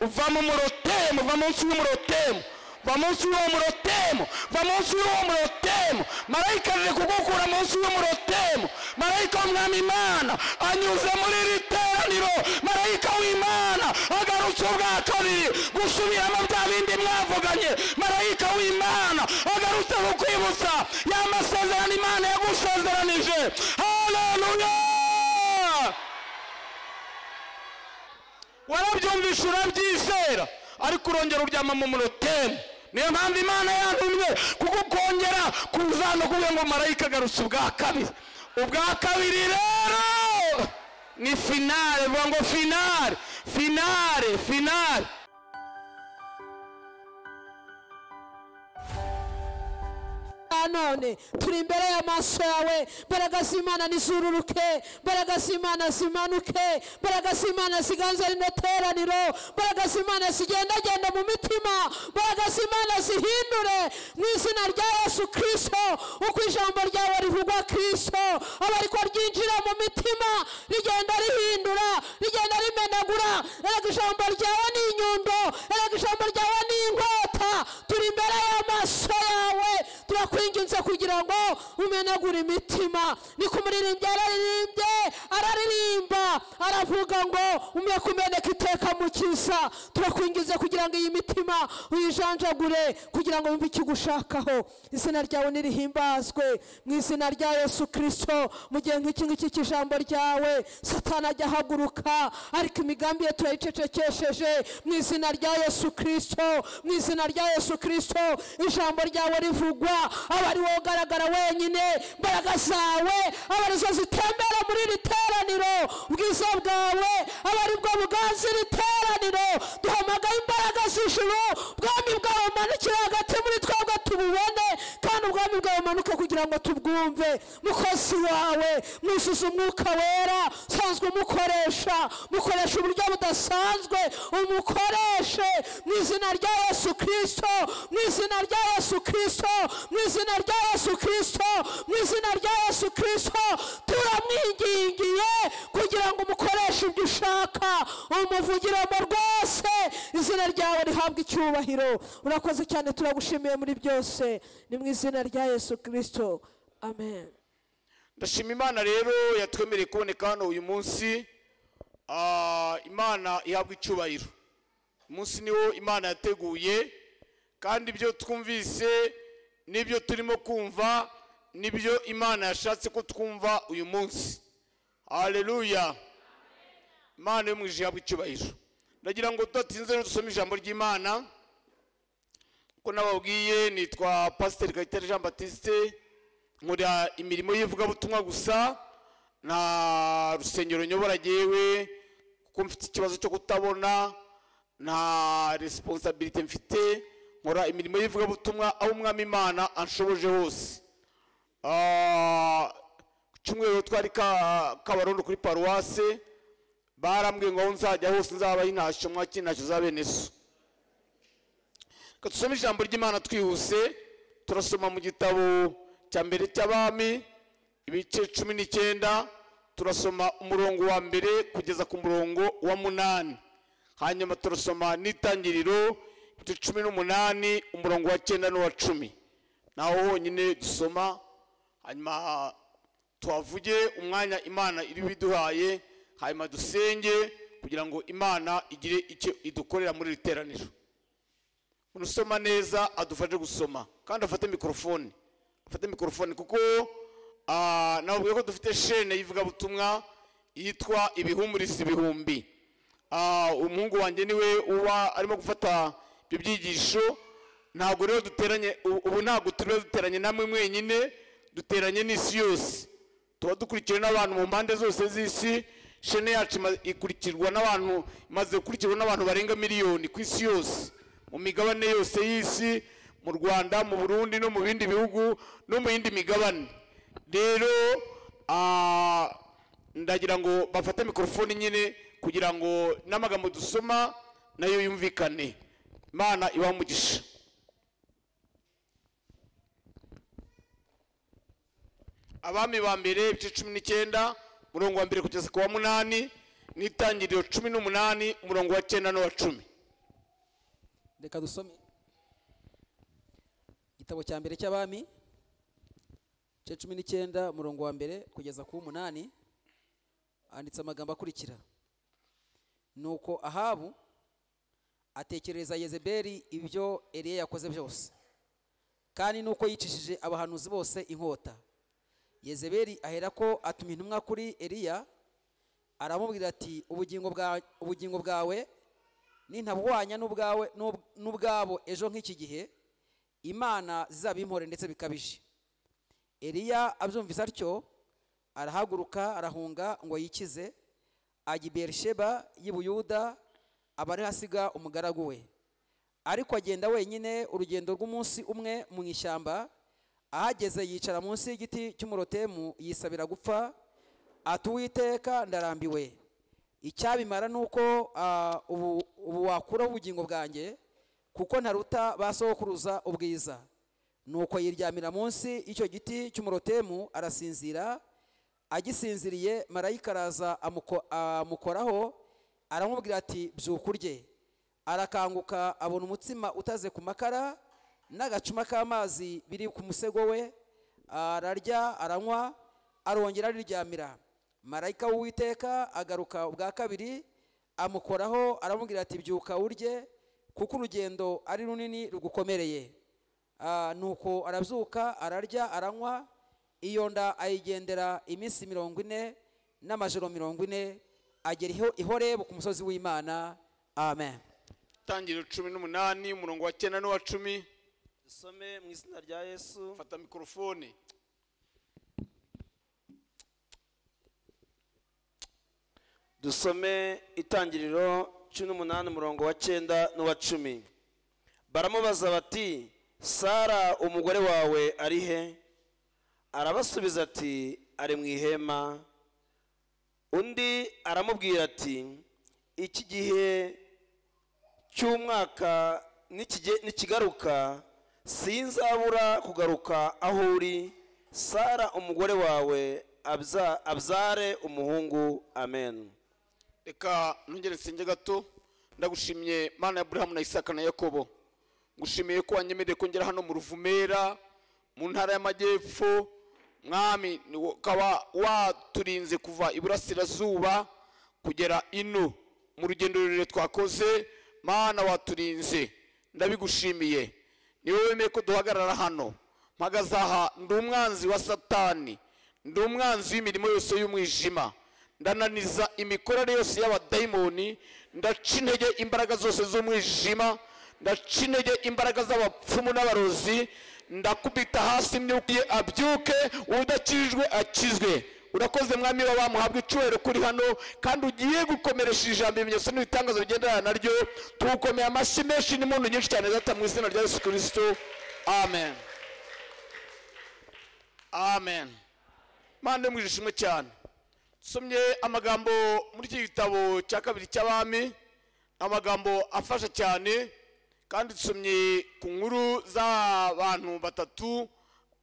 Uva mu murotemu, uva munsi y'umurotemu, va munsi y'uwo murotemu, va munsi y'uwo murotemu. Marayika aje kugukura munsi y'umurotemu. Marayika w'Umwami Imana anyuze muri iri teraniro. Marayika w'Imana agarutse ubwa kabiri gusubiramo bya bindi mwavuganye. Marayika w'Imana agarutse kukwibutsa ya masezerano Imana yagusezeranije. Haleluya! Warabyumvisha urabyizera, ariko urongera uryama mu murotemu. Niyo mpamvu Imana yantumye kuko kongera kuzana kuvuga ngo marayika agarutse ubwa kabiri. Ubwa kabiri rero ni finale, vuga ngo finale, finale, finale. None turi imbere y'amaso yawe, mbaraga z'Imana nizururuke, mbaraga z'Imana zimanuke, mbaraga z'Imana ziganze rino teraniro, mbaraga z'Imana zigendagenda mu mitima, mbaraga z'Imana zihindure mu izina rya Yesu Kristo. Uko ijambo ryawe rivugwa Kristo, aba ariko ryinjira mu mitima, rigenda rihindura, rigenda rimenagura. Erega ijambo ryawe ni inyundo, erega ijambo ryawe ni inkota. Turi imbere y'amaso yawe, turakwinginze kugira ngo umenagure imitima. Niko umuririmbyi araririmbye, araririmba aravuga ngo umwe kumeneka iteka mukiza. Turakwinginze kugira ngo iyi mitima uyijanjagure, kugira ngo wumve ikigushakaho. Izina ryawe nirihimbazwe mu izina rya Yesu Kristo. Mu gihe nk'iki ngiki cy'ijambo ryawe, Satani ajya ahaguruka, ariko imigambi ye turayicecekesheje mu izina rya Yesu Kristo. Mu izina rya Yesu Kristo, ijambo ryawe rivugwa, aba ari wowe ugaragara wenyine. Imbaraga zawe aba arizo zitembera muri iri teraniro, ubwiza bwawe aba ari bwo buganza iri teraniro. Duhamagaye imbaraga z'ijuru, ubwami bwawe bumanukire hagati muri twebwe tububone, kandi ubwami bwawe bumanuke kugira ngo tubwumve. Mukozi wawe mwuzuze umwuka wera, usanzwe umukoresha, mukoresha uburyo budasanzwe, umukoreshe mu izina rya Yesu Kristo, mu izina rya Yesu Kristo, mu izina rya Yesu Kristo, mu izina rya Yesu Kristo. Turamwingingiye kugira ngo umukoreshe ibyo ushaka, umuvugiremo rwose. Izina ryawe rihabwe icyubahiro. Urakoze cyane, turagushimiye muri byose, ni mu izina rya Yesu Kristo, amen. Ndashima Imana rero yatwemereye kuboneka hano uyu munsi. Imana ihabwe icyubahiro. Umunsi niwo Imana yateguye, kandi ibyo twumvise nibyo turimo kumva nibyo Imana yashatse ko twumva uyu munsi. Haleluya! Imana yo mu ijuru ihabwe icyubahiro. Ndagira ngo tudatinze dusome ijambo ry'Imana. Ko nababwiye nitwa Pasteur Kayitare Jean Baptiste, nkora imirimo y'ivugabutumwa gusa, nta rusengero nyobora jewe kuko mfite ikibazo cyo kutabona, nta responsabilité mfite. Nkora imirimo y'ivugabutumwa aho Umwami Imana anshoboje hose. Cyumweru twari Kabarondo kuri paruwase, barambwiye ngo aho nzajya hose nzabaho intashyo, mwakira intashyo za bene so. Reka dusome ijambo ry'Imana twihuse. Turasoma mu gitabo cya mbere cy'Abami ibice 19, turasoma umurongo wa mbere kugeza ku murongo wa 8. Hanyuma turasoma n'itangiriro ibice 18 umurongo wa 9 n'uwa 10. Naho honyine dusoma, hanyuma tuhavuge umwanya Imana iri biduhaye, hanyuma dusenge kugira ngo Imana igire icyo idukorera muri iri teraniro. Umuntu usoma neza adufashe gusoma, kandi afate mikrofone, afate mikrofone kuko nababwiye ko dufite chaîne y'ivugabutumwa yitwa Ibihumuriza Ibihumbi. Umuhungu wanjye niwe uba arimo gufata ibyo byigisho. Ntabwo rero duteranye ubu, ntabwo turiho duteranye namwe mwenyine, duteranye n'isi yose. Tuba dukurikiwe n'abantu mu mpande zose z'isi. Chaîne yacu ikurikirwa n'abantu, imaze gukurikirwa n'abantu barenga miliyoni ku isi yose, mu migabane yose y'isi, mu Rwanda, mu Burundi no mu bindi bihugu no mu yindi migabane. Rero ndagira ngo bafate mikrofone nyine kugira ngo n'amagambo dusoma nayo yumvikane. Imana ibahe umugisha. Abami ba mbere ibice 19 umurongo wa mbere kugeza ku wa 8, n'itangiriro 18 umurongo wa 9 n'uwa 10. Reka dusome igitabo cya mbere cy'Abami, igice 19, umurongo wa 1 kugeza ku 8, handitse amagambo akurikira: Nuko Ahabu atekereza Yezebeli ibyo Eliya yakoze byose, kandi nuko yicishije abahanuzi bose inkota. Yezebeli aherako atuma intumwa kuri Eliya, aramubwira ati: Ubugingo bwawe nintabuhwanya n'ubwawe n'ubwabo ejo nk'iki gihe, Imana zizabimpore ndetse bikabije. Eliya abyumvise atyo, arahaguruka arahunga ngo yikize, ajya i Beerisheba y'i Buyuda, aba ariho asiga umugaragu we. Ariko agenda wenyine urugendo rw'umunsi umwe mu ishyamba. Ahageze yicara munsi y'igiti cy'umurotemu, yisabira gupfa, ati: Uwiteka, ndarambiwe, icyabimara nuko ubu wakuraho ubugingo bwanjye, kuko ntaruta ba sokuruza ubwiza. Nuko yiryamira munsi y'icyo giti cy'umurotemu arasinzira. Agisinziriye, marayika araza amukoraho, aramubwira ati: Byuka urye. Arakanguka, abona umutsima utaze ku makara n'agacuma k'amazi biri ku musego we, ararya aranywa, arongera ariryamira. Marayika w'Uwiteka agaruka ubwa kabiri amukoraho, aramubwira ati: Byuka urye, kuko urugendo ari runini rugukomereye. Nuko arabyuka, ararya aranywa. Iyo nda ayigendera iminsi 40 n'amajoro 40, agera i Horebu ku musozi w'Imana. Amen. Itangiriro 18, umurongo wa 9 n'uwa 10. Dusome mu izina rya Yesu. Fata mikorofone. Dusome Itangiriro 18, umurongo wa 9 n'uwa 10. Baramubaza bati: Sara umugore wawe ari he? Arabasubiza ati: Ari mu ihema. Undi aramubwira ati: Iki gihe cy'umwaka nikigaruka, sinzabura kugaruka aho uri, Sara umugore wawe abyare umuhungu. Amen. Reka nongere nsenge gato. Ndagushimye Mana ya Aburahamu na Isaka na Yakobo, ngushimiye ko wanyemereye kongera hano mu Ruvumera mu ntara y'Amajyepfo. Mwami, ukaba waturinze kuva iburasirazuba kugera ino mu rugendo rurerure twakoze. Mana, waturinze, ndabigushimiye. Ni wowe wemeye ko duhagarara hano. Mpagaze aha ndi umwanzi wa Satani, ndi umwanzi w'imirimo yose y'umwijima, ndananiza imikorere yose y'abadayimoni, ndaca intege imbaraga zose z'umwijima, ndaca intege imbaraga z'abapfumu n'abarozi, ndakubita hasi imyuka ye abyuke, udakijwe akizwe. Urakoze Mwami w'abamuhabwa icyubahiro kuri hano, kandi ugiye gukomeresha ijambo ibimenyetso n'ibitangazo bigendana naryo. Tugukomeye amashyi menshi n'impundu nyinshi cyane, Data, mu izina rya Yesu Kristo, amen. Amen. Mana yo mu ijuru ishimwe cyane. Tusomye amagambo muri iki gitabo cya kabiri cy'Abami, amagambo afasha cyane, kandi tusomye ku nkuru z'abantu batatu: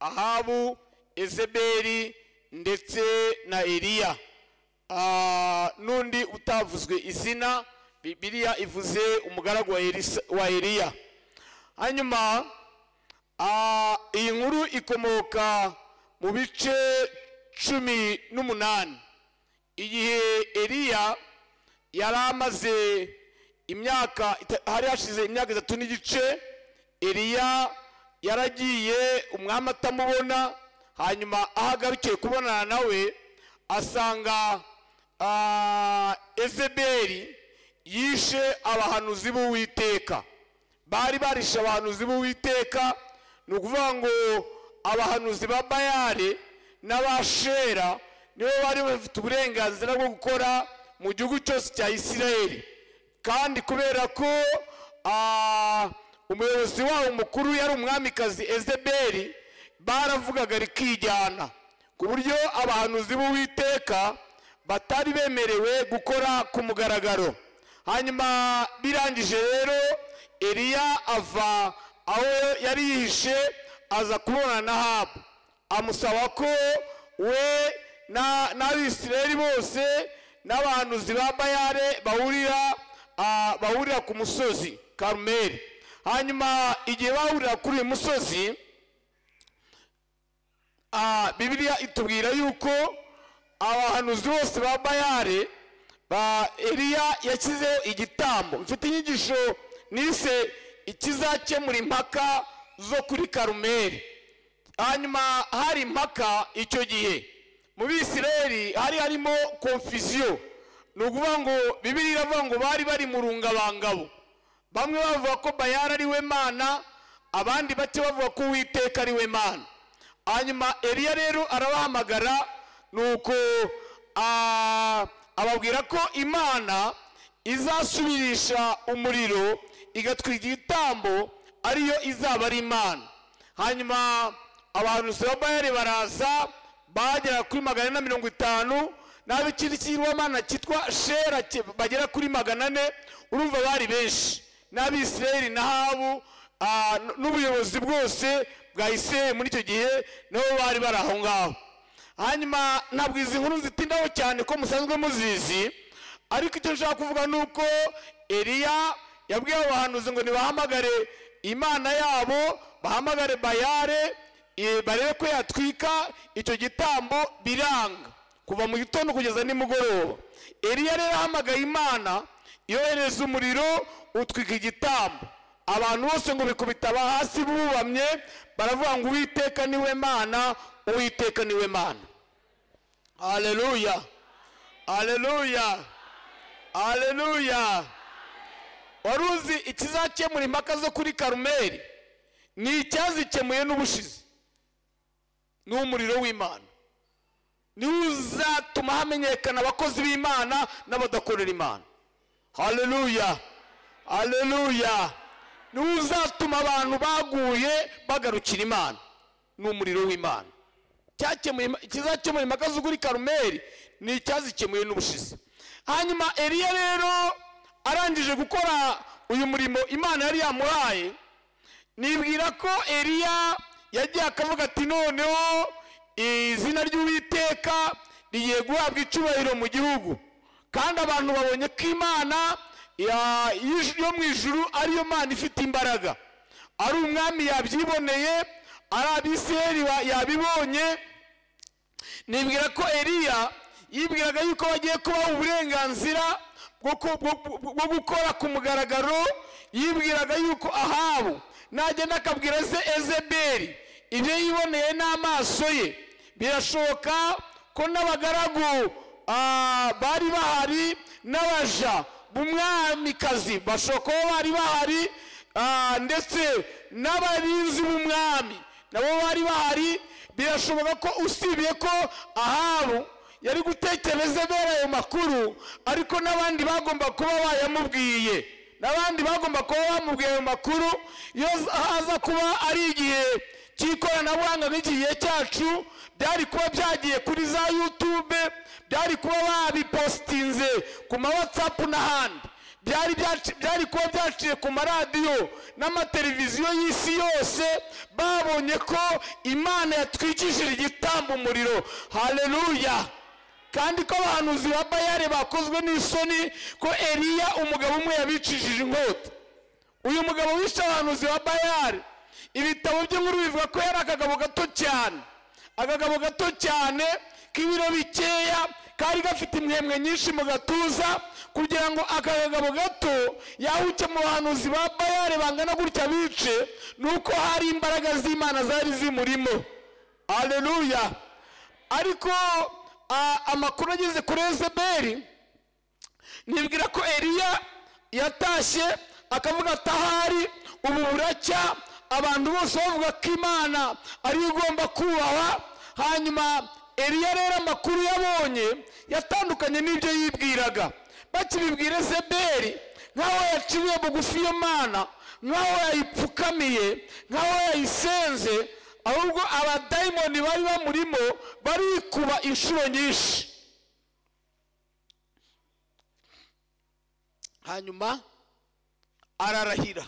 Ahabu, Ezebeli ndetse na Eliya. N'undi utavuzwe izina, Bibiliya ivuze umugaragu wa Eliya. Hanyuma iyi nkuru ikomoka mu bice 18, igihe Eliya yari amaze imyaka, hari hashize imyaka 3.5, Eliya yaragiye umwami atamubona. Hanyuma aho agarukiye kubonana nawe, asanga Ezebeli yishe abahanuzi b'Uwiteka. Bari barishe abahanuzi b'Uwiteka, ni ukuvuga ngo abahanuzi ba Bayali n'Abashera nibo bari bafite uburenganzira bwo gukora mu gihugu cyose cya Isirayeli. Kandi kubera ko umuyobozi wabo mukuru yari umwamikazi Ezebeli, baravugaga rikijyana, ku buryo abahanuzi b'Uwiteka batari bemerewe gukora ku mugaragaro. Hanyuma birangije rero, Eliya ava aho yari yihishe aza kubonana na Ahabu, amusaba ko we n'Abisirayeli bose n'abahanuzi ba Bayale bahurira ku musozi Karumeli. Hanyuma igihe bahurira kuri uyu musozi, Bibiliya itubwira yuko abahanuzi bose ba Bayali ba Eliya yashyizeho igitambo. Mfite inyigisho nise ikizakemura impaka zo kuri Karumeli. Hanyuma hari impaka icyo gihe mu Bisirayeli, hari harimo confusion. Ni ukuvuga ngo Bibiliya iravuga ngo bari bari mu rungabangabo, bamwe bavuga ko Bayali ari we Mana, abandi bake bavuga ko Uwiteka ari we Mana. Hanyuma Eliya rero arabahamagara, nuko ababwira ko Imana izasubirisha umuriro igatwika igitambo, ariyo izaba ari Imana. Hanyuma abahanuzi ba Bayali baraza bagera kuri 450, n'ab'ikindi kigirwamana cyitwa Shera bagera kuri 400. Urumva bari benshi, n'Abisirayeli na Ahabu n'ubuyobozi bwose bwa Isirayeli muri icyo gihe nabo bari bari aho ngaho. Hanyuma ntabwo izi nkuru zitindaho cyane ko musanzwe muzizi, ariko icyo nshaka kuvuga ni uko Eliya yabwiye abo bahanuzi ngo nibahamagare Imana yabo, bahamagare Bayali, barebe ko yatwika icyo gitambo. Biranga kuva mu gitondo kugeza nimugoroba. Eliya rero ahamagaye Imana, yohereza umuriro utwika igitambo. Abantu bose ngo bikubita hasi bubamye, baravuga ngo Uwiteka niwe Mana, Uwiteka niwe Mana. Haleluya, haleluya, haleluya. Wari uzi ikizakemura impaka zo kuri Karumeli ni icyazikemuye n'ubushize, ni umuriro w'Imana. Niwo uzatuma hamenyekana abakozi b'Imana n'abadakorera Imana. Haleluya, haleluya. Niwo uzatuma abantu baguye bagarukira Imana, ni umuriro w'Imana. Ikizakemura impaka zo kuri Karumeli ni icyazikemuye n'ubushize. Hanyuma Eliya rero arangije gukora uyu murimo Imana yari yamuhaye, nibwira ko Eliya yagiye akavuga ati noneho izina ry'Uwiteka rigiye guhabwa icyubahiro mu gihugu, kandi abantu babonye ko Imana yo mu ijuru ariyo Mana ifite imbaraga, ari umwami yabyiboneye, ari Abisirayeli yabibonye. Nibwira ko Eliya yibwiraga yuko bagiye kubaha uburenganzira bwo gukora ku mugaragaro. Yibwiraga yuko Ahabu nagenda akabwira se Ezebeli ibyo yiboneye n'amaso ye, birashoboka ko n'abagaragu bari bahari, n'abaja b'umwamikazi bashoboka ko bari bahari, ndetse n'abarinzi b'umwami nabo bari bahari. Birashoboka ko usibye ko Ahabu yari gutekereza bera ayo makuru, ariko n'abandi bagomba kuba bayamubwiye, n'abandi bagomba kuba bamubwiye ayo makuru. Iyo haza kuba ari igihe cy'ikoranabuhanga nk'iki gihe cyacu, byari kuba byagiye kuri za YouTube, byari kuba babipostinze ku ma WhatsApp n'ahandi, byari kuba byaciye ku maradiyo n'amateleviziyo y'isi yose, babonye ko Imana yatwikishije igitambo umuriro. Haleluya. Kandi ko abahanuzi ba Bayali bakozwe n'isoni ko Eliya umugabo umwe yabicishije inkota. Uyu mugabo wishe abahanuzi ba Bayali, ibitabo by'inkuru bivuga ko yari akagabo gato cyane, akagabo gato cyane k'ibiro bikeya, kari gafite imwemwe nyinshi mu gatuza, kugira ngo akagabo gato yahuke mu bahanuzi ba Bayali bangana gutya bice, nuko hari imbaraga z'Imana zari zimurimo. Haleluya. Ariko amakuru ageze kuri Ezebeli, nibwira ko Eliya yatashye akavuga ati ahari ubu buracya, abantu bose bavuga ko Imana ariyo igomba kubahwa. Hanyuma Eliya rero amakuru yabonye yatandukanye n'ibyo yibwiraga. Bakibibwira Ezebeli nkaho yaciye bugufi iyo Mana, nkaho yayipfukamiye, nkaho yayisenze, ahubwo abadayimoni bari bamurimo barikuba inshuro nyinshi. Hanyuma ararahira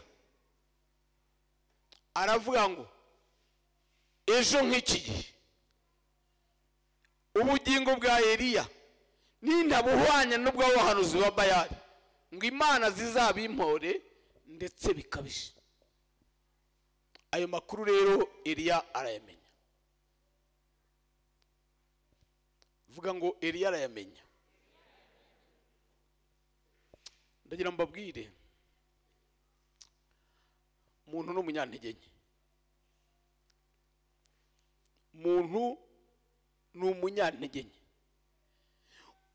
aravuga ngo ejo nk'iki gihe ubugingo bwa Eliya nintabuhwanya n'ubw'abahanuzi ba Bayali, ngo Imana zizabimpore ndetse bikabije. Ayo makuru rero Eliya arayamenya. Vuga ngo Eliya arayamenya. Ndagira mbabwire, umuntu ni umunyantege nke, umuntu ni umunyantege nke.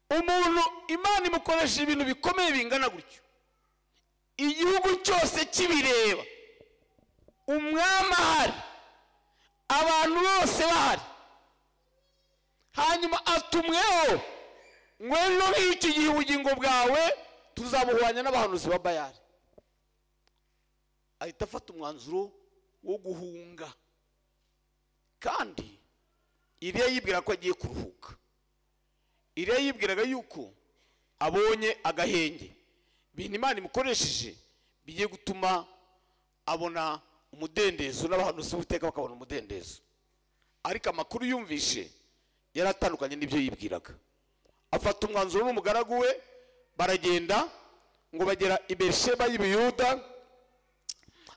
Umuntu Imana imukoresha ibintu bikomeye bingana gutyo, igihugu cyose kibireba, umwami ahari, abantu bose bahari, hanyuma atumweho ngo ejo nk'iki gihe ubugingo bwawe tuzabuhwanya n'abahanuzi ba Bayali. Ahita afata umwanzuro wo guhunga, kandi Eliya yibwira ko agiye kuruhuka. Eliya yibwiraga yuko abonye agahenge, ibintu Imana imukoresheje bigiye gutuma abona umudendezo n'abahanuzi b'Uwiteka bakabona umudendezo. Ariko amakuru yumvishe yaratandukanye n'ibyo yibwiraga. Afata umwanzuro n'umugaragu we, baragenda ngo bagera i Berisheba y'Ibuyuda.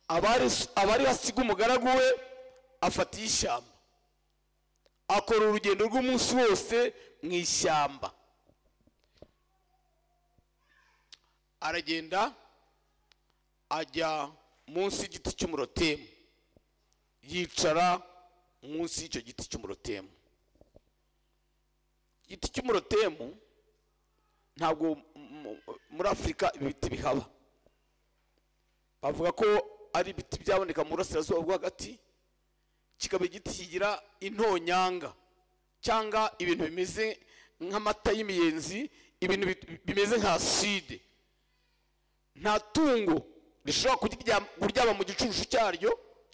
Abari basiga umugaragu we afata ishyamba, akora urugendo rw'umunsi wose mu ishyamba. Aragenda ajya munsi y'igiti cy'umurotemu, yicara munsi y'icyo giti cy'umurotemu. Igiti cy'umurotemu ntabwo muri Afurika ibiti bihaba, bavuga ko ari ibiti byaboneka mu burasirazuba bwo hagati, kikaba igiti kigira intonyanga cyangwa ibintu bimeze nk'amata y'imiyenzi, ibintu bimeze nka aside. Nta tungo rishobora kuryama mu gicucu cyaryo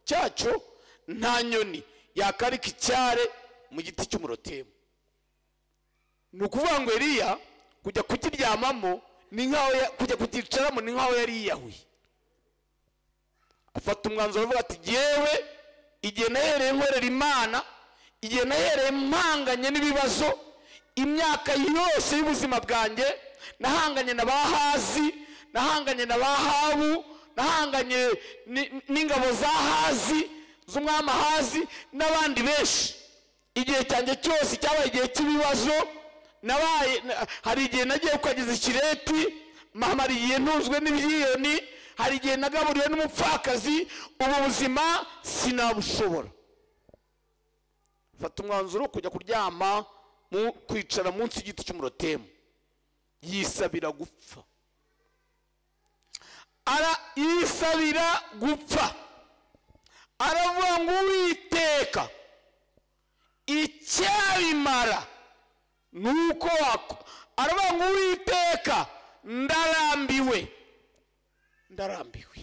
cyacyo, nta nyoni yakarika icyare mu giti cy'umurotemu. Ni ukuvuga ngo Eliya kujya kukiryamamo ni nkaho kujya kucyicaramo ni nkaho yari yiyahuye. Afata umwanzuro avuga ati yewe, igihe nahereye nkorera Imana, igihe nahereye mpanganye n'ibibazo, imyaka yose y'ubuzima bwanjye nahanganye na Bahazi, nahanganye na Bahabu, nahanganye n'ingabo za Hazi z'umwami Ahazi n'abandi benshi. Igihe cyanjye cyose cyabaye igihe cy'ibibazo. Nabaye hari igihe nagiye kukageza ikireti, mpamara igihe ntuzwe n'ibyiyoni, hari igihe nagaburiwe n'umupfakazi, ubu buzima sinabushobora. Fata umwanzuro kujya kuryama, kwicara munsi y'igiti cy'umurotemu, yisabira gupfa. Yisabira gupfa, aravuga ngo Uwiteka icyabimara nuko aravuga ngo Uwiteka ndarambiwe, ndarambiwe.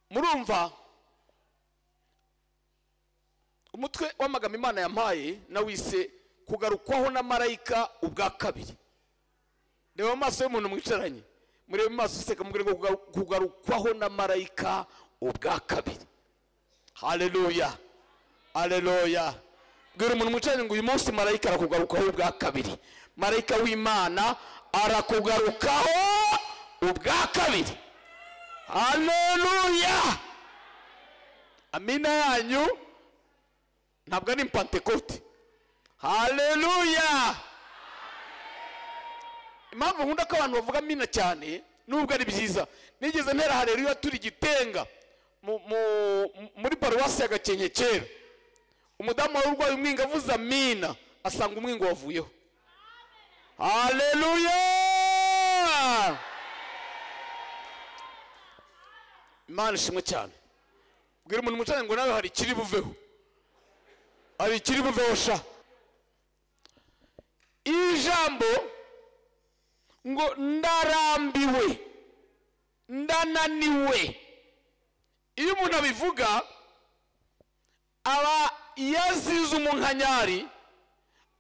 Murumva umutwe w'amagambo Imana yampaye nawise kugarukwaho na marayika ubwa kabiri. Reba amaso y'umuntu mwicaranye, murebe amaso useka, mubwire ngo kugarukwaho na marayika ubwa kabiri. Haleluya, haleluya. Bwira umuntu mwicaranye ngo uyu munsi marayika arakugarukaho ubwa kabiri. Marayika w'Imana arakugarukaho ubwa kabiri. Haleluya. Amina yanyu ntabwo ari Pentekote. Haleluya. Impamvu nkunda ko abantu bavuga amina cyane nubwo ari byiza, nigeze ntera haleluya turi gitenga muri paruwasi ya Gakenke kera, umudamu wari urwaye umwingo avuze amina asanga umwingo wavuyeho. Haleluya. Imana ishimwe cyane. Bwira umuntu mucanye ngo nawe hari ikiri buveho, hari ikiri buveho sha. Ijambo ngo ndarambiwe, ndananiwe, iyo umuntu abivuga aba yazize umunkanyari,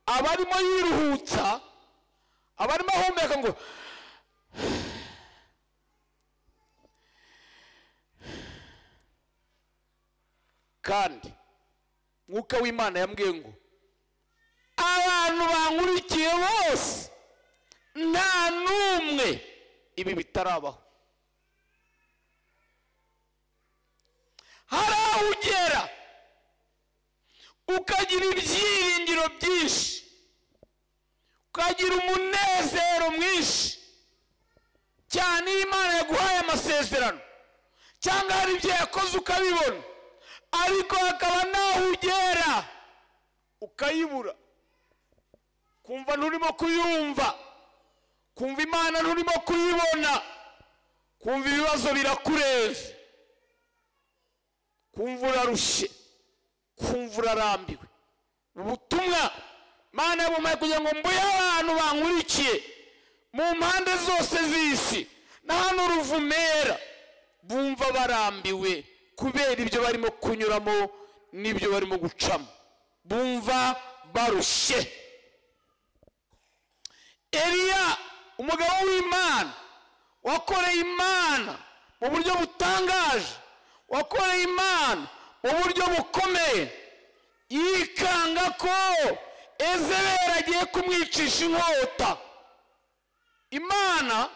aba arimo yiruhutsa, aba arimo ahumeka ngo kandi Mwuka w'Imana yambwiye ngo abantu bankurikiye bose nta n'umwe ibi bitarabaho. Hari aho ugera ukagira ibyiringiro byinshi, ukagira umunezero mwinshi cyane iyo Imana yaguhaye amasezerano cyangwa hari ibyo yakoze ukabibona, ariko hakaba n'aho ugera ukayibura, kumva nturimo kuyumva, kumva Imana nturimo kuyibona, kumva ibibazo birakurenze, kumva urarushye, kumva urarambiwe. Ubutumwa Imana yabumpaye kugira ngo mbuhe abantu bankurikiye mu mpande zose z'isi na hano Ruvumera, bumva barambiwe kubera ibyo barimo kunyuramo n'ibyo barimo gucamo, bumva barushye. Eliya umugabo w'Imana wakoreye Imana mu buryo butangaje, wakoreye Imana mu buryo bukomeye, yikanga ko Ezebeli agiye kumwicisha inkota. Imana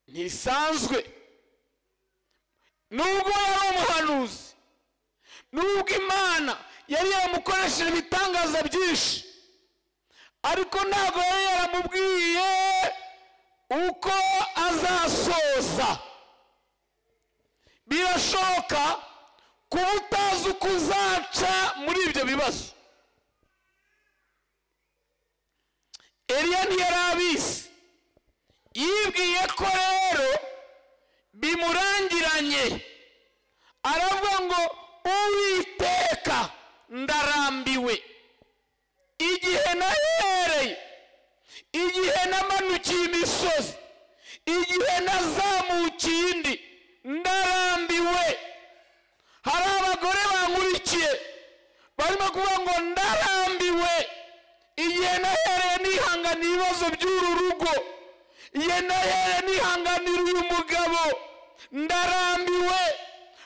ntisanzwe, nubwo yari umuhanuzi, nubwo Imana yari yaramukoresheje ibitangaza byinshi, ariko ntabwo yari yaramubwiye uko azasoza. Birashoboka kuba utazi uko uzaca muri ibyo bibazo. Eliya ntiyari abizi, yibwiye ko rero bimurangiranye, aravuga ngo Uwiteka ndarambiwe, igihe nahereye, igihe namanukiye imisozi, igihe nazamukiye indi, ndarambiwe. Hari abagore bankurikiye barimo kuvuga ngo ndarambiwe, igihe nahereye nihanganira ibibazo by'uru rugo, igihe nahereye nihanganira uyu mugabo, ndarambiwe.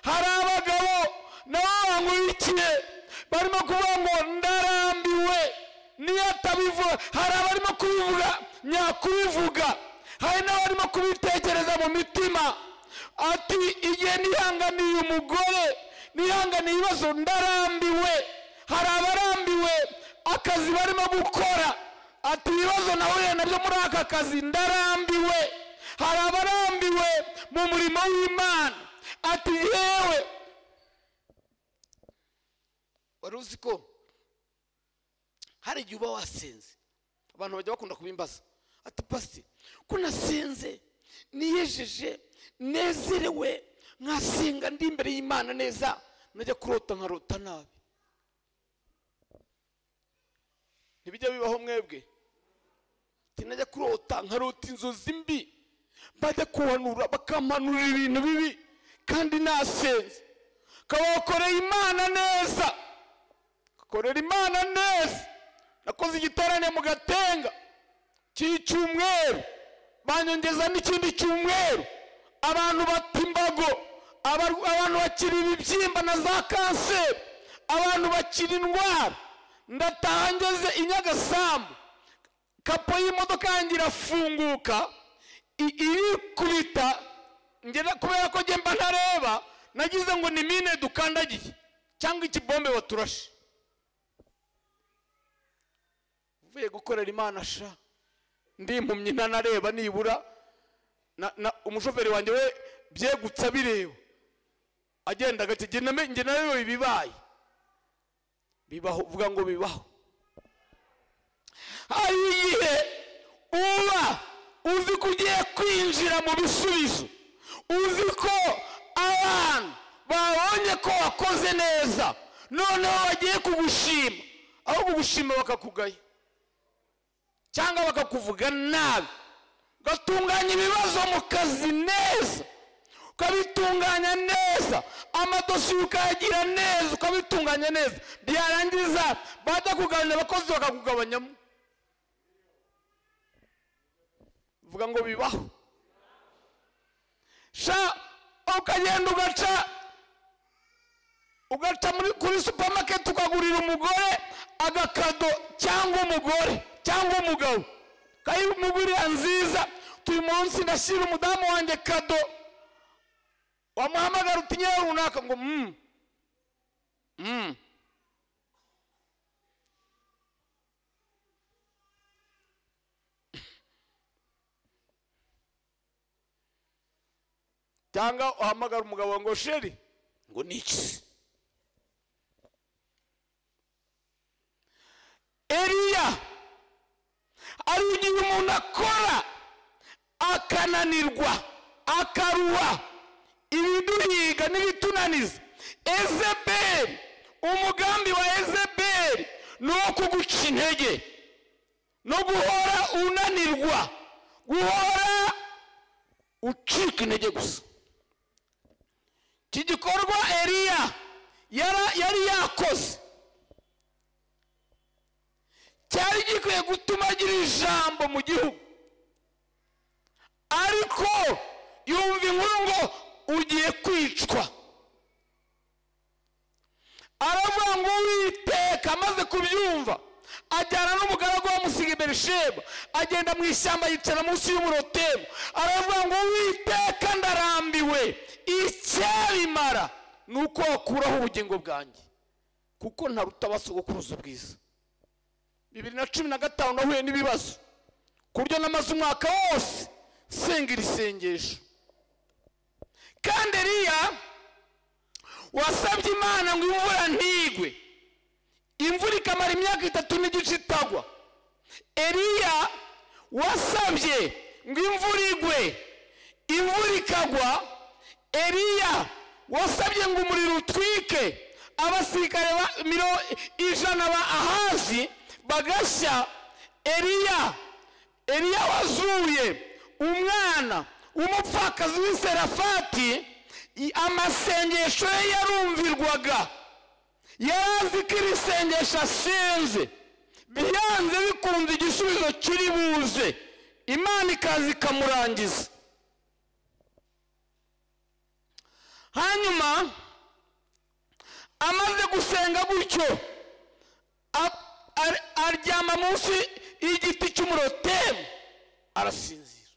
Hari abagabo nabo bankurikiye barimo kuvuga ngo ndarambiwe, niyo atabivuga. Hari abarimo kubivuga nyakubivuga, hari n'abarimo kubitekereza mu mitima, ati igihe nihanganiye umugore, nihanganiye ibibazo, ndarambiwe. Hari abarambiwe akazi barimo gukora, ati ibibazo nahuye nabyo muri aka kazi, ndarambiwe. Hari abarambiwe mu murimo w'Imana, ati yewe. Wari uzi ko hari igihe uba wasenze, abantu bajya bakunda kubimbaza, ati pasi ko nasenze niyejeje nezerewe, nkasenga ndi imbere y'Imana neza, najya kurota nkarota nabi. Ntibijya bibaho mwebwe? Najya kurota nkarota inzozi mbi, bajya kuhanura bakampanurira ibintu bibi kandi nasenze. Kabakoreye Imana neza, korera Imana neza. Nakoze igiterane mu Gatenga cy'icyumweru, banyongeza n'ikindi cyumweru. Abantu bata imbago, abantu bakira ibibyimba na za kanseri, abantu bakira indwara. Ndataha ngeze i Nyagasambu, kapo y'imodoka yanjye irafunguka, irikubita. Kubera ko njye mba ntareba, nagize ngo ni mine dukandagiye cyangwa ikibombe baturashe. Mvuye gukorera Imana sha, ndi impumyi ntanareba nibura. Umushoferi wanjye we byegutse abireba, agenda gake, njye nawe ibibaye bibaho. Uvuga ngo bibaho. Hari igihe uba uzi ko ugiye kwinjira mu bisubizo, uzi ko abantu babonye ko wakoze neza, noneho bagiye kugushima, aho kugushima bakakugaya cyangwa bakakuvuga nabi. Ugatunganya ibibazo mu kazi neza, ukabitunganya neza, amadosiye ukayagira neza, ukabitunganya neza, byarangiza bajya kuganira abakozi bakakugabanyamo. Vuga ngo bibaho. Sha ukagenda ugaca muri kuri supermarket ukagurira umugore agakado cyangwa umugore cyangwa umugabo, kayimugurira nziza, uyu munsi ndashyira umudamu wanjye kado, Wamuhamagara uti nyira runaka ngo Cyangwa uhamagara umugabo ngo sheri ngo niki. Eliya ari igihe umuntu akora akananirwa akaruha ibiduhiga n'ibitunaniza. Ezebeli, umugambi wa Ezebeli ni uwo kuguca intege no guhora unanirwa, guhora ucika intege gusa. Iki gikorwa Eliya yari yakoze cyari gikwiye gutuma agira ijambo mu gihugu, ariko yumva inkuru ngo ugiye kwicwa. Aravuga ngo Uwiteka, amaze kubyumva ajyana n'umugaragu wamusiga i Berisheba, agenda mu ishyamba yicara munsi y'umurotemu. Aravuga ngo Uwiteka ndarambiwe, icyabimara ni uko wakuraho ubugingo bwanjye, kuko ntaruta abasogokuruza ubwiza. 2015 nahuye n'ibibazo ku buryo namaze umwaka wose senga iri sengesho. Kandi Eliya wasabye Imana ngo imvura ntigwe, imvura ikamara imyaka 3 n'igice itagwa. Eliya wasabye ngo imvura igwe, imvura ikagwa. Eliya wasabye ngo umuriro utwike abasirikare 100 ba Ahazi bagashya. Eliya wazuye umwana w'umupfakazi w'iserafati, amasengesho ye yarumvirwaga. Yarazi ko iri sengesho asenze byanze bikunze igisubizo kiri buze, Imana ikaza ikamurangiza. Hanyuma amaze gusenga gutyo aryama munsi y'igiti cy'umurotemu arasinzira.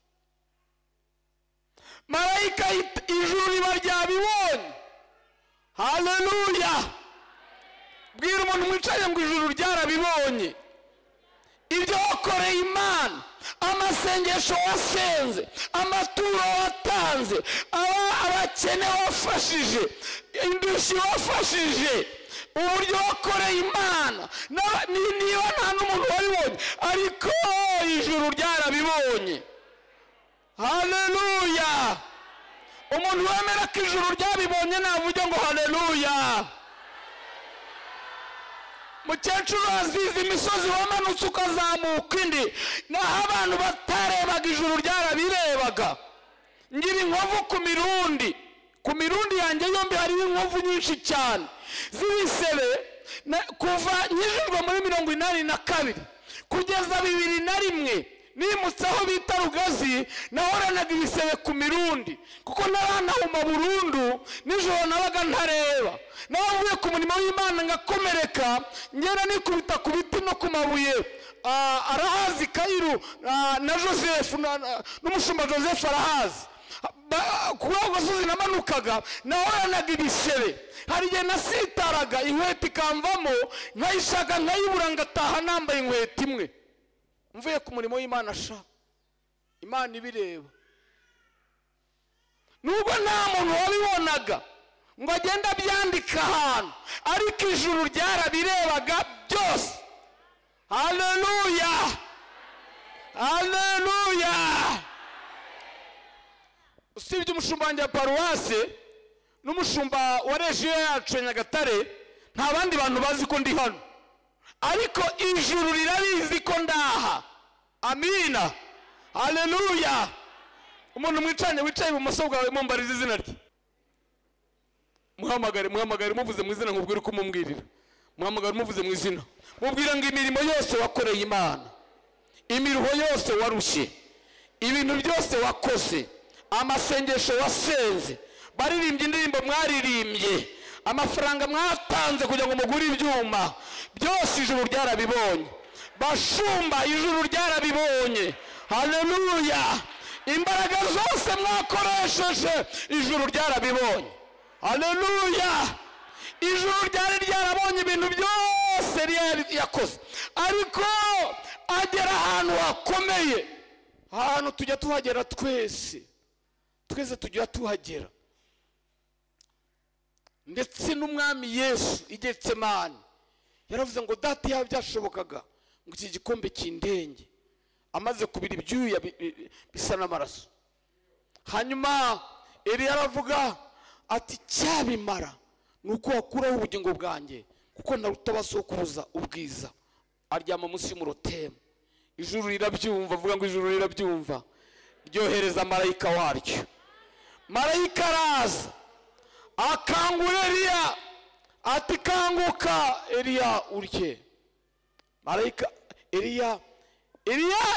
Marayika ijuru riba ryabibonye. Haleluya! Bwira umuntu mwicaye ngo ijuru ryarabibonye. Ibyo wakoreye Imana, amasengesho wasenze, amaturo watanze, abakene wafashije, indushyi wafashije, uburyo wakoreye Imana, niba nta n'umuntu wabibonye, ariko ijuru ryarabibonye. Haleluya! Umuntu wemera ko ijuru ryabibonye navuge ngo haleluya. Mukecuru azize imisozi wamanutse ukazamuka indi, naho abantu batarebaga ijuru ryarabirebaga. Ngira inkovu ku mirundi, ku mirundi yanjye yombi hariho inkovu nyinshi cyane z'ibisebe. Kuva nkijijwe muri 82 kugeza 2001 nimutse aho bita Rugazi, nahoranaga ibisebe ku mirundi, kuko ntaranahuma burundu. Nijoro nabaga ntareba, navuye ku murimo w'Imana ngakomereka, ngera nikubita ku biti no ku mabuye. Arahazi Kairu na Joseph n'umushumba Joseph arahazi. Kuri ako gasozi namanukaga nahoranaga ibisebe. Hari igihe nasitaraga inkweto ikamvamo, nkayishaka nkayibura, ngataha nambaye inkweto imwe mvuye ku murimo w'Imana. Sha Imana ibireba, nubwo nta muntu wabibonaga ngo agende abyandika ahantu, ariko ijuru ryarabirebaga byose. Haleluya! Haleluya! Usibye umushumba wanjye wa paruwase n'umushumba wa regiyo yacu ya Nyagatare, nta bandi bantu bazi ko ndi hano, ariko ijuru rirabizi ko ndaha. Amina! Haleluya! Umuntu mwicanye wicaye ibumoso bwawe mumbarize izina rye, muhamagare, muhamagare muvuze mu izina, nkubwire uko umubwirira. Muhamagare umuvuze mu izina, mubwira ngo imirimo yose wakoreye Imana, imiruho yose warushye, ibintu byose wakoze, amasengesho wasenze, baririmbye indirimbo mwaririmbye, amafaranga mwatanze kugira ngo mugure ibyuma, byose ijuru ryarabibonye. Bashumba, ijuru ryarabibonye. Haleluya! Imbaraga zose mwakoresheje ijuru ryarabibonye. Haleluya! Ijuru ryari ryarabonye ibintu byose yakoze, ariko agera ahantu hakomeye, ahantu tujya tuhagera twese, twese tujya tuhagera. Ndetse n'umwami Yesu i Getsemani yaravuze ngo data yaba byashobokaga ngo iki gikombe kindenge, amaze kubira ibyuya bisa n'amaraso. Hanyuma Eliya aravuga ati cyabimara nuko wakuraho ubugingo bwanjye, kuko naruta abasokuruza ubwiza. Aryama munsi y'umurotemu. Ijuru rirabyumva, avuga ngo ijuru rirabyumva, ryohereza marayika waryo. Marayika araza akangura Eliya ati kanguka Eliya urye. Marayika Eliya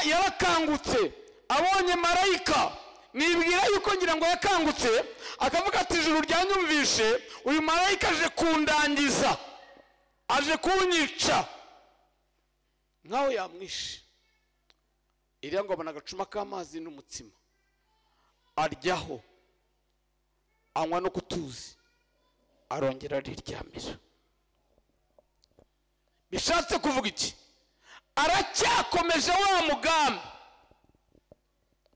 yarakangutse abonye marayika, nibwira yuko ngira ngo yakangutse akavuga ati ijuru ryanyumvishe, uyu marayika aje kundangiza, aje kunyica, nkaho yamwishe. Eliya ngo abona agacuma k'amazi n'umutsima, aryaho, anywa no kutuzi, arongera ariryamira. Bishatse kuvuga iki? Aracyakomeje wa mugambi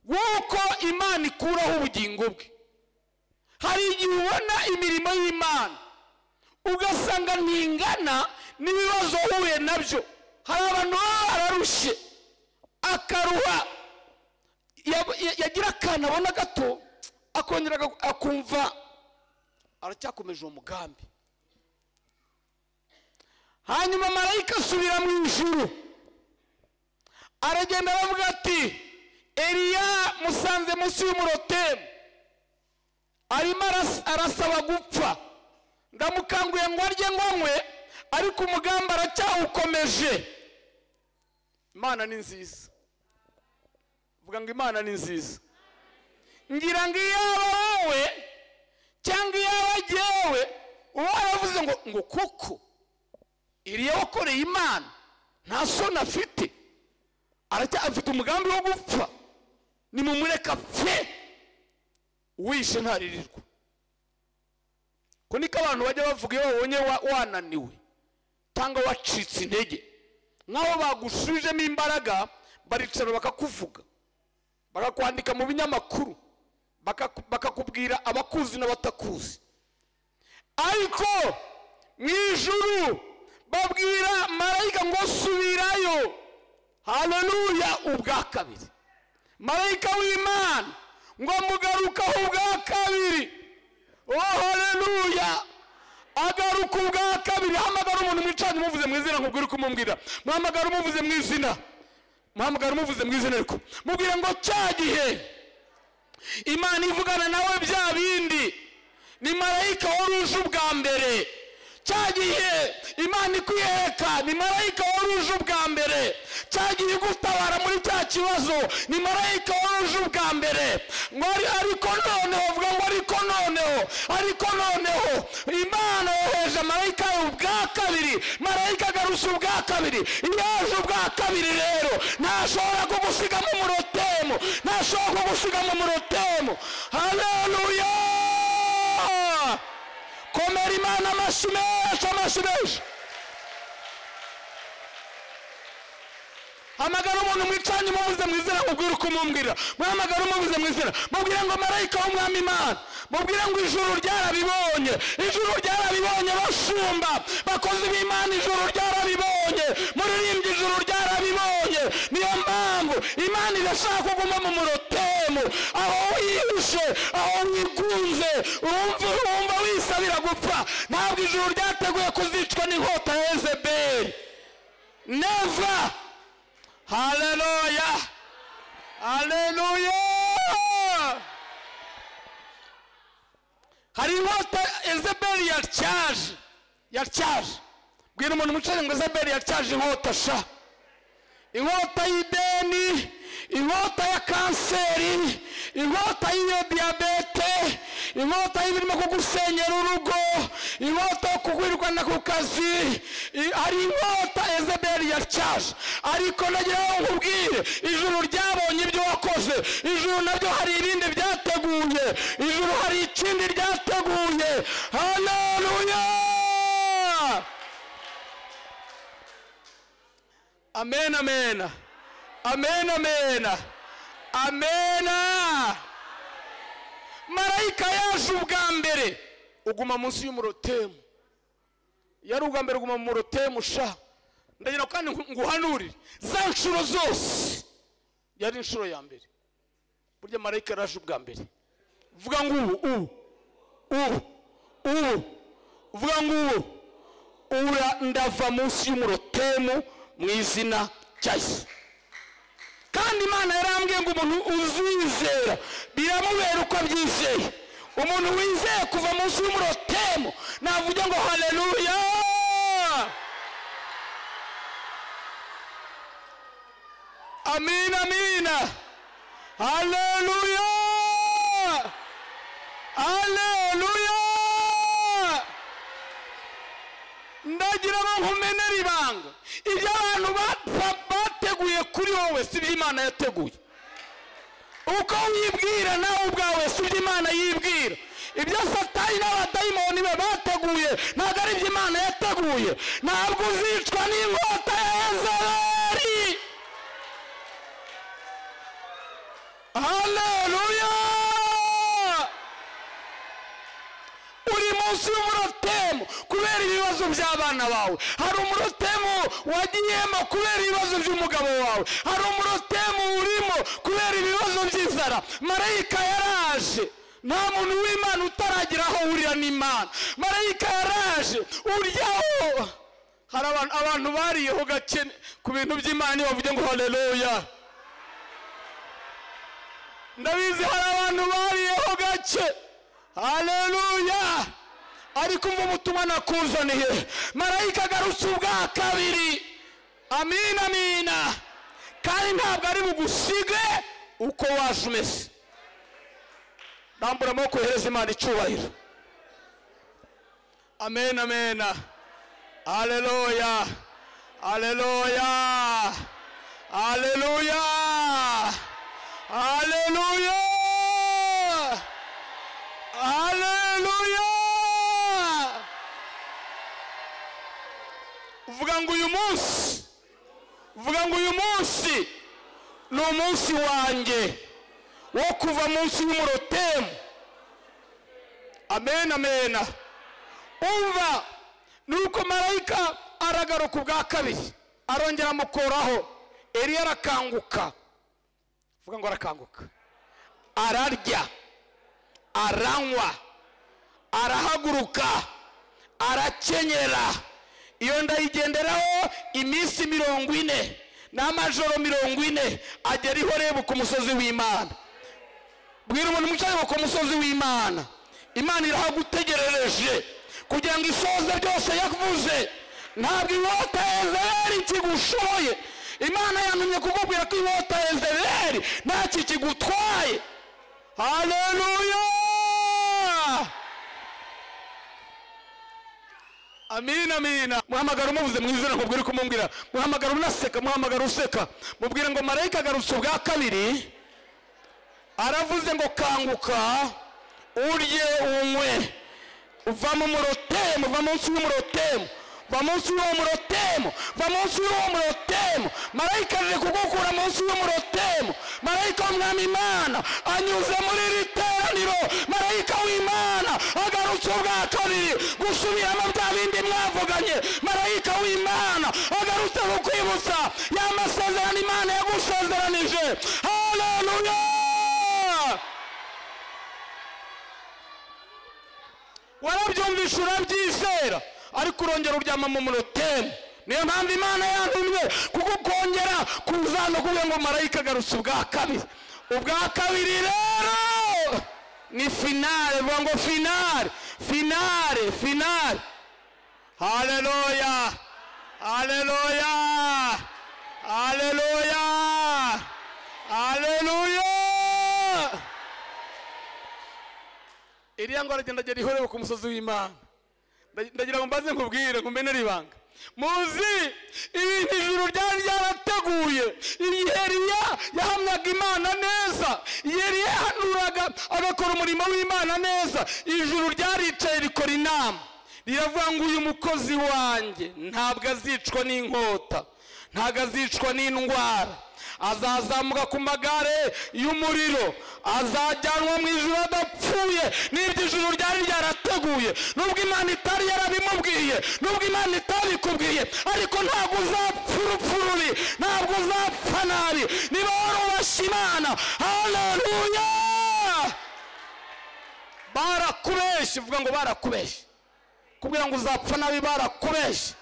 w'uko Imana ikuraho ubugingo bwe. Hari igihe ubona imirimo y'Imana ugasanga ntingana n'ibibazo uhuye nabyo. Hari abantu baba bararushye, akaruha, yagira akantu abona gato akongera akumva aracyakomeje uwo mugambi. Hanyuma marayika asubira mu ijuru, aragenda aravuga ati Eliya musanze munsi y'umurotemu, arimo arasaba gupfa, ndamukanguye ngo arye ngo anywe, ariko umugambi aracyawukomeje. Imana ni nziza, vuga ngo Imana ni nziza. Ngira ngo iyaba wowe cyangwa iyaba jyewe uba waravuze ngo kuko Eliya wakoreye Imana nta soni afite, aracyafite umugambi wo gupfa, nimumureka apfe, uwishe ntaririrwa. Ko niko abantu bajya bavuga iyo babonye wananiwe cyangwa wacitse intege, nkaho bagushujemo imbaraga, baricara bakakuvuga, bakakwandika mu binyamakuru, bakakubwira abakuzi n'abatakuzi. Ariko mu ijuru babwira marayika ngo subirayo. Haleluya! Ubwa kabiri marayika w'Imana ngo mugarukaho ubwa kabiri. Oh haleluya! Agaruka ubwa kabiri. Hamagara umuntu mwicanye umuvuze mu izina, nkubwire uko umubwira. Muhamagara umuvuze mu izina, muhamagara umuvuze mu izina, ariko mubwire ngo cya gihe Imana ivugana nawe bya bindi ni marayika wari uje ubwa mbere. Cya gihe Imana ikwiyereka ni marayika wari uje ubwa mbere. Cya gihe igutabara muri cya kibazo ni marayika wari uje ubwa mbere. Ngo ariko noneho, vuga ngo ariko noneho, ariko noneho Imana yohereje marayika ubwa kabiri. Marayika agarutse ubwa kabiri. Iyo aje ubwa kabiri rero ntashobora kugusiga mu murotemu, ntashobora kugusiga mu murotemu. Haleluya! Komera Imana amashyi menshi, amashyi menshi. Hamagara umuntu mwicanye umuvuze mu izina, ubwire uko umubwira. Muhamagara umuvuze mu izina, mubwire ngo marayika w'umwami Imana, mubwire ngo ijuru ryarabibonye, ijuru ryarabibonye, bashumba bakozi b'Imana, ijuru ryarabibonye, muririmbyi, ijuru ryarabibonye. Niyo mpamvu Imana irashaka kuguma mu murotemu, aho wihishe, aho wigunze, wumva wisabira gupfa. Ntabwo ijuru ryateguye kuzicwa n'inkota ya Yezebeli. Never! Haleluya! Haleluya! Hari inkota Yezebeli yatyaje, yatyaje. Bwira umuntu mucanye ngo Yezebeli yatyaje inkota sha. Inkota y'ideni, inkota ya kanseri, inkota y'iyo diyabete, Inkota y'ibirimo kugusenyera urugo, inkota yo kukwirukana ku kazi, hari inkota Yezebeli yatyaje. Ariko nagira ngo nkubwire, ijuru ryabonye ibyo wakoze, ijuru nabyo hari ibindi byateguye, ijuru hari ikindi ryateguye. Haleluya, amen, amen, amen, amen, amen. Marayika yaje ubwa mbere uguma munsi y'umurotemu, yari ubwa mbere uguma mu murotemu sha. Ndagira kandi nguhanurire za nshuro zose yari inshuro ya mbere. Burya marayika yaraje ubwa mbere. Vuga ngo ubu ubu ubu ubu, vuga ngo ubu ura ndava munsi y'umurotemu mu izina rya Yesu. Kandi Imana yarambwiye ngo umuntu uzizera biramubera uko abyizeye. Umuntu wizeye kuva munsi y'umurotemu navuge ngo haleluya. Amina, amina, haleluya, haleluya. Ndagira ngo nkumenere ibanga, ibyo abantu bateguye kuri wowe si ibyo Imana yateguye. Uko wibwira nawe ubwawe si ibyo Imana yibwira. Ibyo Satani n'abadayimoni be bateguye ntabwo ari ibyo Imana yateguye. Ntabwo uzicwa n'inkota ya Yezebeli. Haleluya. Uri munsi y'umurotemu kubera ibibazo by'abana bawe. Hari umurotemu wagiyemo kubera ibibazo by'umugabo wawe. Hari umurotemu urimo kubera ibibazo by'inzara. Marayika yaraje. Nta muntu w'Imana utaragira aho uhurira n'Imana. Marayika yaraje uryaho. Hari abantu bariyeho gake ku bintu by'Imana bavuge ngo haleluya. Ndabizi hari abantu bariyeho gake. Haleluya. Ariko umva ubutumwa nakuzaniye. Marayika agarutse ubwa kabiri. Amina, amina. Kandi ntabwo ari bugusige uko waje umeze. Rambura amaboko uhereze Imana icyubahiro. Amen, amen. Haleluya, haleluya, haleluya, haleluya, haleluya. Vuga ngo uyu munsi, vuga ngo uyu munsi ni umunsi wanjye wo kuva munsi y'umurotemu. Amen, amen. Umva, nuko marayika aragaruka ubwa kabiri, arongera amukoraho. Eliya arakanguka. Vuga ngo arakanguka. Ararya, aranywa, arahaguruka, arakenyera. Iyo ndayigenderaho iminsi 40 n'amajoro 40, agera i Horebu ku musozi w'Imana. Bwira umuntu mwicaye ku musozi w'Imana, Imana irahagutegerereje kugira ngo isoze byose yavuze. Ntabwo inkota ya Yezebeli ikigushoye. Imana yantumye kukubwira ko inkota ya Yezebeli ntacyo ikigutwaye. Haleluya, amina, amina. Muhamagara umuvuze mu izina, nkubwire uko umumbwira. Muhamagara unaseka, muhamagara useka. Mubwire ngo marayika agarutse ubwa kabiri, aravuze ngo kanguka urye unywe. Uva mu murotemu, uva munsi y'umurotemu, va munsi y'uwo murotemu, va munsi y'uwo murotemu. Marayika aje kugukura munsi y'umurotemu. Marayika w'Umwami Imana anyuze muri iri teraniro. Marayika w'Imana agarutse ubwa kabiri gusubiramo bya bindi mwavuganye. Marayika w'Imana agarutse kukwibutsa ya masezerano Imana yagusezeranije. Haleluya. Warabyumvisha urabyizera, ariko urongera uryama mu murotemu. Niyo mpamvu Imana yantumye kukukongera kuzana kuvuga ngo marayika agarutse ubwa kabiri. Ubwa kabiri rero ni finale. Vuga ngo finale, finale, finale. Haleluya, haleluya, haleluya, haleluya. Eliya ngo aragenda agera i Horebu ku musozi w'Imana. Ndagira ngo mbaze nkubwire ngo mbenere ibanga. Muzi ibintu ijuru ryari ryarateguye. Igihe Eliya yahamyaga Imana neza, igihe Eliya yahanuraga agakora umurimo w'Imana neza, ijuru ryaricaye rikora inama, riravuga ngo uyu mukozi wanjye ntabwo azicwa n'inkota, ntabwo azicwa n'indwara, azazamuka ku magare y'umuriro, azajyanwa mu ijuru adapfuye. N'ibyo ijuru ryari ryarateguye, nubwo Imana itari yarabimubwiye, nubwo Imana itabikubwiye, ariko ntabwo uzapfa urupfu rubi, ntabwo uzapfa nabi niba warubashye Imana. Haleluya! Barakubeshye, uvuga ngo barakubeshye, kubwira ngo uzapfa nabi barakubeshye.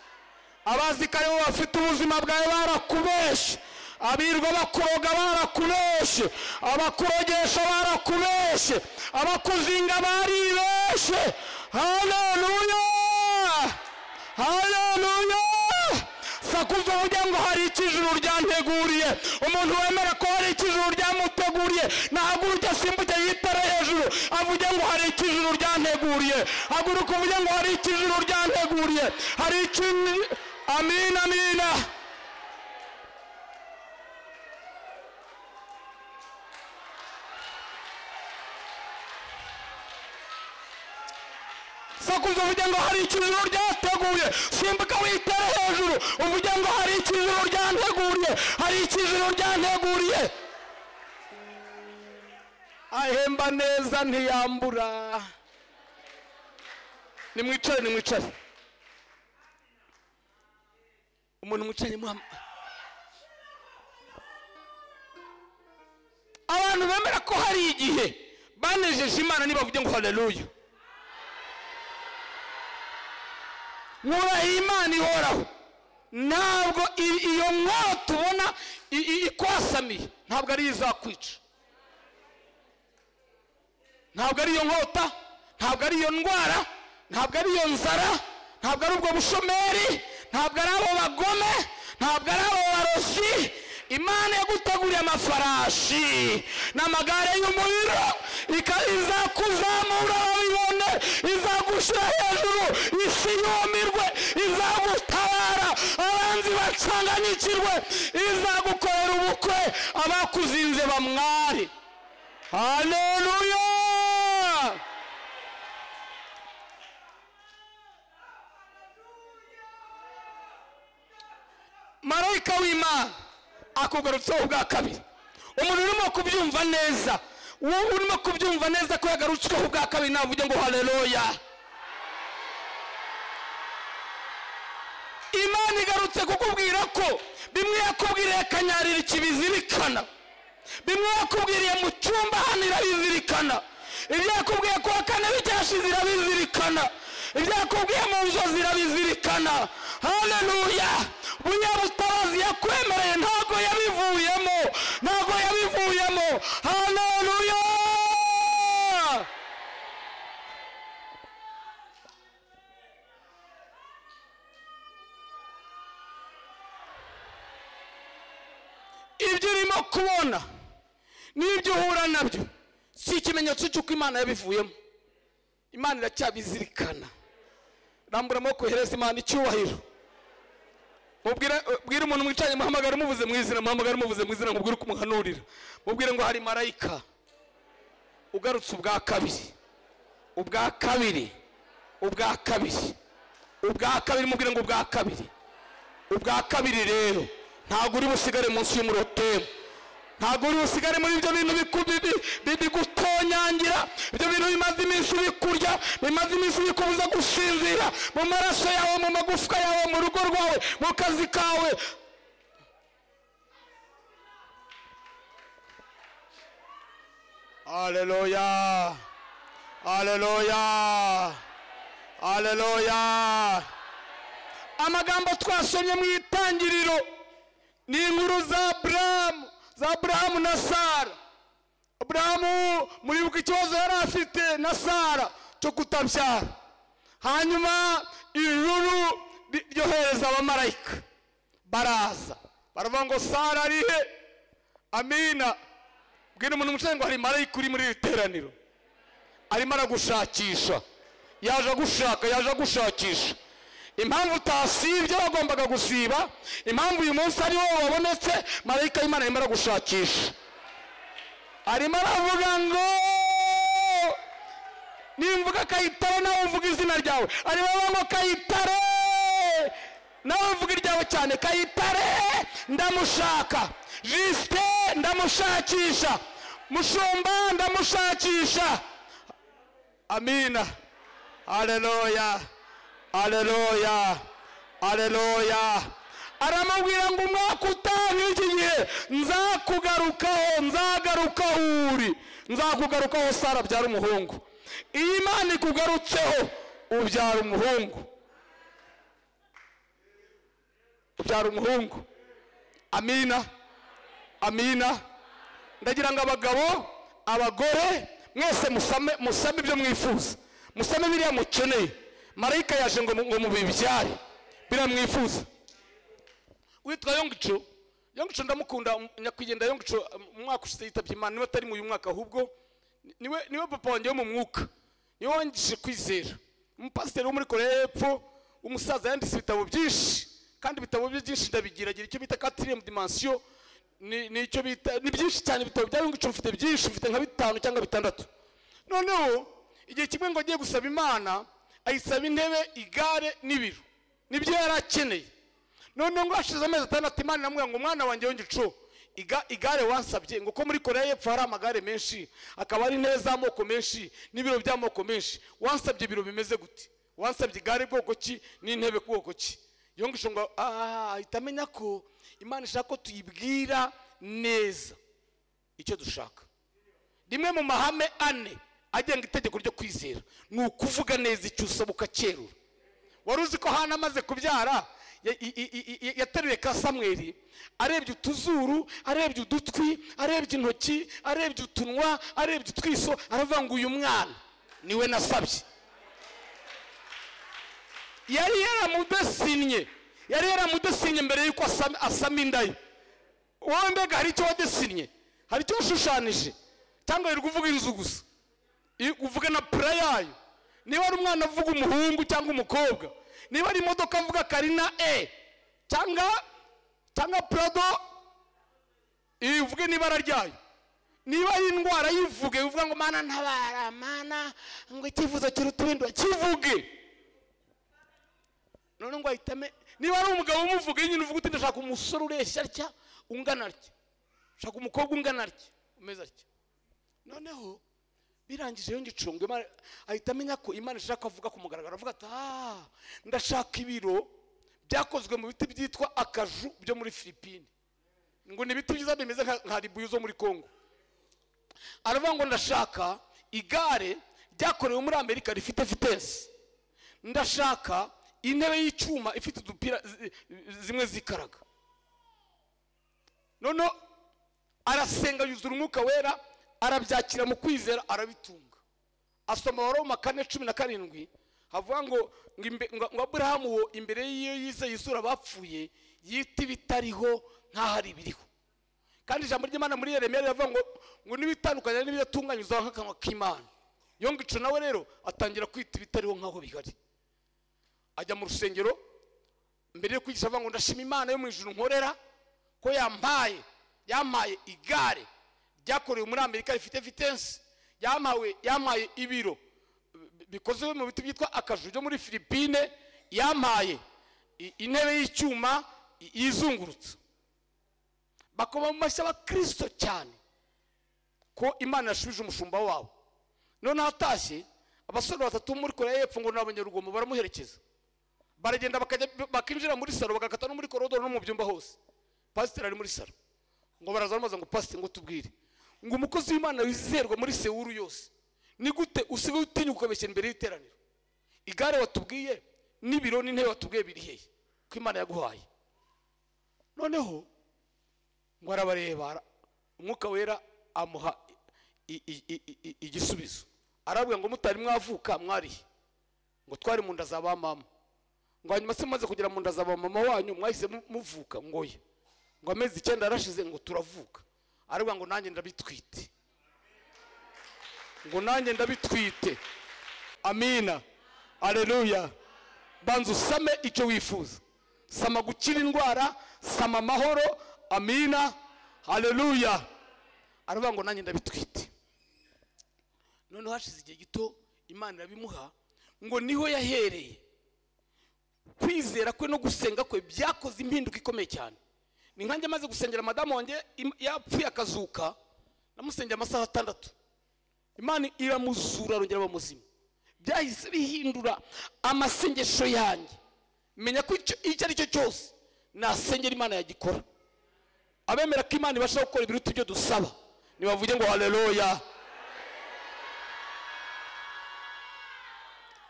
Abazi ko aribo bafite ubuzima bwawe barakubeshye, abirwa bakuroga barakubeshye, abakurogesha barakubeshye, abakuzinga baribeshye. Haleluya! Haleluya! Sakuza uvuge ngo hari icyo ijuru ryanteguriye. Umuntu wemera ko hari icyo ijuru ryamuteguriye nahaguruke asimbuke yitare hejuru avuge ngo hari icyo ijuru ryanteguriye. Haguruka uvuge ngo hari icyo ijuru ryanteguriye, hari icyo. Amina, amina. Sakuza uvuge ngo hari icyo ijuru ryateguye. Simbuka witere hejuru uvuge ngo hari icyo ijuru ryanteguriye, hari icyo ijuru ryanteguriye. Ahemba neza ntiyambura. Nimwicare, nimwicare. Umuntu mwicare muhama. Abantu bemera ko hari igihe banejeje Imana nibavuge ngo haleluya. Mwubahe Imana ihoraho. Ntabwo iyo nkota ubona ikwasamiye ntabwo ari izakwica, ntabwo ari iyo nkota, ntabwo ari iyo ndwara, ntabwo ari iyo nzara, ntabwo ari ubwo bushomeri, ntabwo ari abo bagome, ntabwo ari abo barozi. Imana yaguteguriye amafarashi n'amagare y'umuriro, izakuzamura babibone, izagushyira hejuru isi yumirwe, izagutabara abanzi bacanganyikirwe, izagukorera ubukwe abakuzinze bamware. Haleluya! Marayika w'Imana akugarutseho ubwa kabiri. Umuntu urimo kubyumva neza, wowe urimo kubyumva neza ko yagarutsweho ubwa kabiri, navuge ngo haleluya. Imana igarutse kukubwira ko bimwe yakubwiriye kanyarira ikibizirikana, bimwe yakubwiriye mu cyumba hano irabizirikana, ibyo yakubwiye kuwa kane bicyashize irabizirikana, ibyo yakubwiye mu nzozi irabizirikana. Haleluya! Buriya butabazi yakwemereye ntabwo yabivuyemo, ntabwo yabivuyemo. Haleluya! Ibyo urimo kubona n'ibyo uhura nabyo si ikimenyetso cy'uko Imana yabivuyemo. Imana iracyabizirikana. Rambura amaboko uhereze Imana icyubahiro. Mubwire umuntu mwicanye, muhamagare umuvuze mu izina, muhamagare umuvuze mu izina, mubwire uko umuhanurira. Mubwire ngo hari marayika ugarutse ubwa kabiri, ubwa kabiri, ubwa kabiri, ubwa kabiri. Mubwire ngo ubwa kabiri, ubwa kabiri. Rero ntabwo uri busigare munsi y'umurotemu, ntabwo uri busigare muri ibyo bintu bigutonyangira, ibyo bintu bimaze iminsi bikurya, bimaze iminsi bikubuza gusinzira, mu maraso yawe, mu magufwa yawe, mu rugo rwawe, mu kazi kawe. Haleluya! Haleluya! Haleluya! Amagambo twasomye mu itangiriro ni inkuru za Aburahamu, za Aburahamu na Sara. Aburahamu muribuka ikibazo yari afite na Sara cyo kutabyara. Hanyuma ijuru ryohereza abamarayika baraza baravuga ngo Sara ari he? Amina. Bwira umuntu umucaye ngo hari marayika uri muri iri teraniro. Arimo aragushakisha, yaje agushaka, yaje agushakisha. Impamvu utasibye wagombaga gusiba, impamvu uyu munsi ari wowe wabonetse, marayika w'Imana arimo aragushakisha. Arimo aravuga ngo nimvuga Kayitare nawe uvuga izina ryawe. Arimo aravuga ngo Kayitare nawe uvuga iryawe cyane. Kayitare ndamushaka, Justin ndamushakisha, Mushumba ndamushakisha. Amina, haleluya, haleluya, haleluya. Aramubwira ngo umwaka utaha iki gihe nzakugarukaho, nzagarukaho uri, nzakugarukaho. Sara abyara umuhungu. Iyo Imana ikugarutseho ubyara umuhungu, ubyara umuhungu. Amina, amina. Ndagira ngo abagabo, abagore mwese musame ibyo mwifuza, musame biriya mukeneye. Marayika yaje ngo mubibyare biriya mwifuza. Witwa Yongcho, Yongcho ndamukunda, nyakwigendera Yongcho umwaka ushize yitabye Imana, niwe atari mu uyu mwaka ahubwo niwe papa wanjye wo mu mwuka, niwe wangije kwizera. Umupasiteri wo muri Korea y'Epfo, umusaza yanditse ibitabo byinshi, kandi ibitabo bye byinshi ndabigira, agira icyo bita quatrième dimension, ni icyo bita, ni byinshi cyane ibitabo bya Yongcho mfite byinshi, mfite nka 5 cyangwa 6. Noneho igihe kimwe ngo agiye gusaba Imana, ayisaba intebe, igare n'ibiro, nibyo yari akeneye. Noneho ngo hashize amezi 6 Imana iramubwira ngo mwana wanjye Yongcho, igare wansabye, ngo ko muri Korea y'Epfo hari amagare menshi, akaba ari intebe z'amoko menshi n'ibiro by'amoko menshi, wansabye ibiro bimeze gute? Wansabye igare bwoko ki n'intebe bwoko ki? Yongcho ngo ahita amenya ko Imana ishaka ko tuyibwira neza icyo dushaka. Rimwe mu mahame 4 agenga itegeko ryo kwizera ni ukuvuga neza icyo usaba ukacyerura. Wari uzi ko Hana amaze kubyara yateruye ka Samweli, arebye utuzuru, arebye udutwi, arebye intoki, arebye utunwa, arebye utwiso, aravuga ngo uyu mwana niwe nasabye. Yari yaramudesinye, yari yaramudesinye mbere yuko asama inda ye. Wowe mbega hari icyo wadesinye, hari icyo washushanije, cyangwa uri kuvuga inzu gusa, uvuga na pura yayo. Niba ari umwana avuga umuhungu cyangwa umukobwa, niba ari imodoka avuga Karina E cyangwa Prado, ivuge n'ibara ryayo. Niba ari indwara yivuge, uvuga ngo Mana ntabara, Mana ngo icyifuzo kiruta kivuge. None ngo ahitame, niba ari umugabo umuvuge nyine uvuga uti ndashaka umusore ureshya atya, ungana atya, ndashaka umukobwa ungana atya, umeze atya. Noneho birangije Yongcho ahita amenya ko Imana ishaka avuga ku mugaragaro, avuga ati ndashaka ibiro byakozwe mu biti byitwa akaju byo muri Philippines, ngo ni ibiti byiza bimeze nka ribuyu zo muri Congo. Aravuga ngo ndashaka igare ryakorewe muri Amerika rifite vitesse, ndashaka intebe y'icyuma ifite udupira zimwe zikaraga. Noneho arasenga yuzura umwuka wera, arabyakira mu kwizera, arabitunga. Asoma Abaroma 4:17 havuga ngo ngo Aburahamu wo imbere y'iyo yizeye isura bapfuye yita ibitariho nk'aho ari ibiriho. Kandi ijambo ry'Imana muri Yeremiya riravuga ngo n'ibitandukanye n'ibidatunganye uzaba nk'akanwa k'Imana. Yongcho nawe rero atangira kwita ibitariho nk'aho bihari. Ajya mu rusengero mbere yo kwigisha avuga ngo ndashima Imana yo mu ijuru nkorera ko yampaye igare ryakorewe muri Amerika rifite vitesse, yampaye ibiro bikozwe mu biti byitwa akaju byo muri Philippines, yampaye intebe y'icyuma yizungurutse. Bakoma mu mashyi abakristo cyane ko Imana yashubije umushumba wabo. None atashye abasore 3 muri Korea y'Epfo ngo n'abanyarugomo baramuherekeza, baragenda bakinjira muri salo, bagakata no muri korodoro no mu byumba hose. Pasiteri ari muri salo, ngo baraza bamaze ngo pasiteri ngo tubwire ngo umukozi w'Imana wizerwa muri Sewuru yose ni gute usigaye utinyuka ukabeshyira imbere y'iteraniro? Igare watubwiye n'ibiro n'intebe watubwiye biri hehe ko Imana yaguhaye? Noneho ngo arabareba, umwuka wera amuha igisubizo. Arabwira ngo mutari mwavuka mwari ngo twari mu nda za ba mama, ngo hanyuma se mumaze kugera mu nda za ba mama wanyu mwahise muvuka, ngoye ngo amezi 9 arashize ngo turavuka. Arabwira ngo nanjye ndabitwite. Ngo nanjye ndabitwite. Amina. Haleluya. Banza usame icyo wifuza. Sama gukira indwara, sama amahoro. Amina. Haleluya. Aravuga ngo nanjye ndabitwite. Noneho hashize igihe gito Imana irabimuha, ngo niho yahereye. Kwizera kwe no gusenga kwe byakoze impinduka ikomeye cyane. Ni nkanjye maze gusengera madamu wanjye yapfuye akazuka, namusengera amasaha 6. Imana iramuzura arongera aba muzima. Byahise bihindura amasengesho yanjye. Menya ko icyo ari cyo cyose nasengera Imana yagikora. Abemera ko Imana ibasha gukora ibiruta ibyo dusaba, nibavuge ngo haleluya.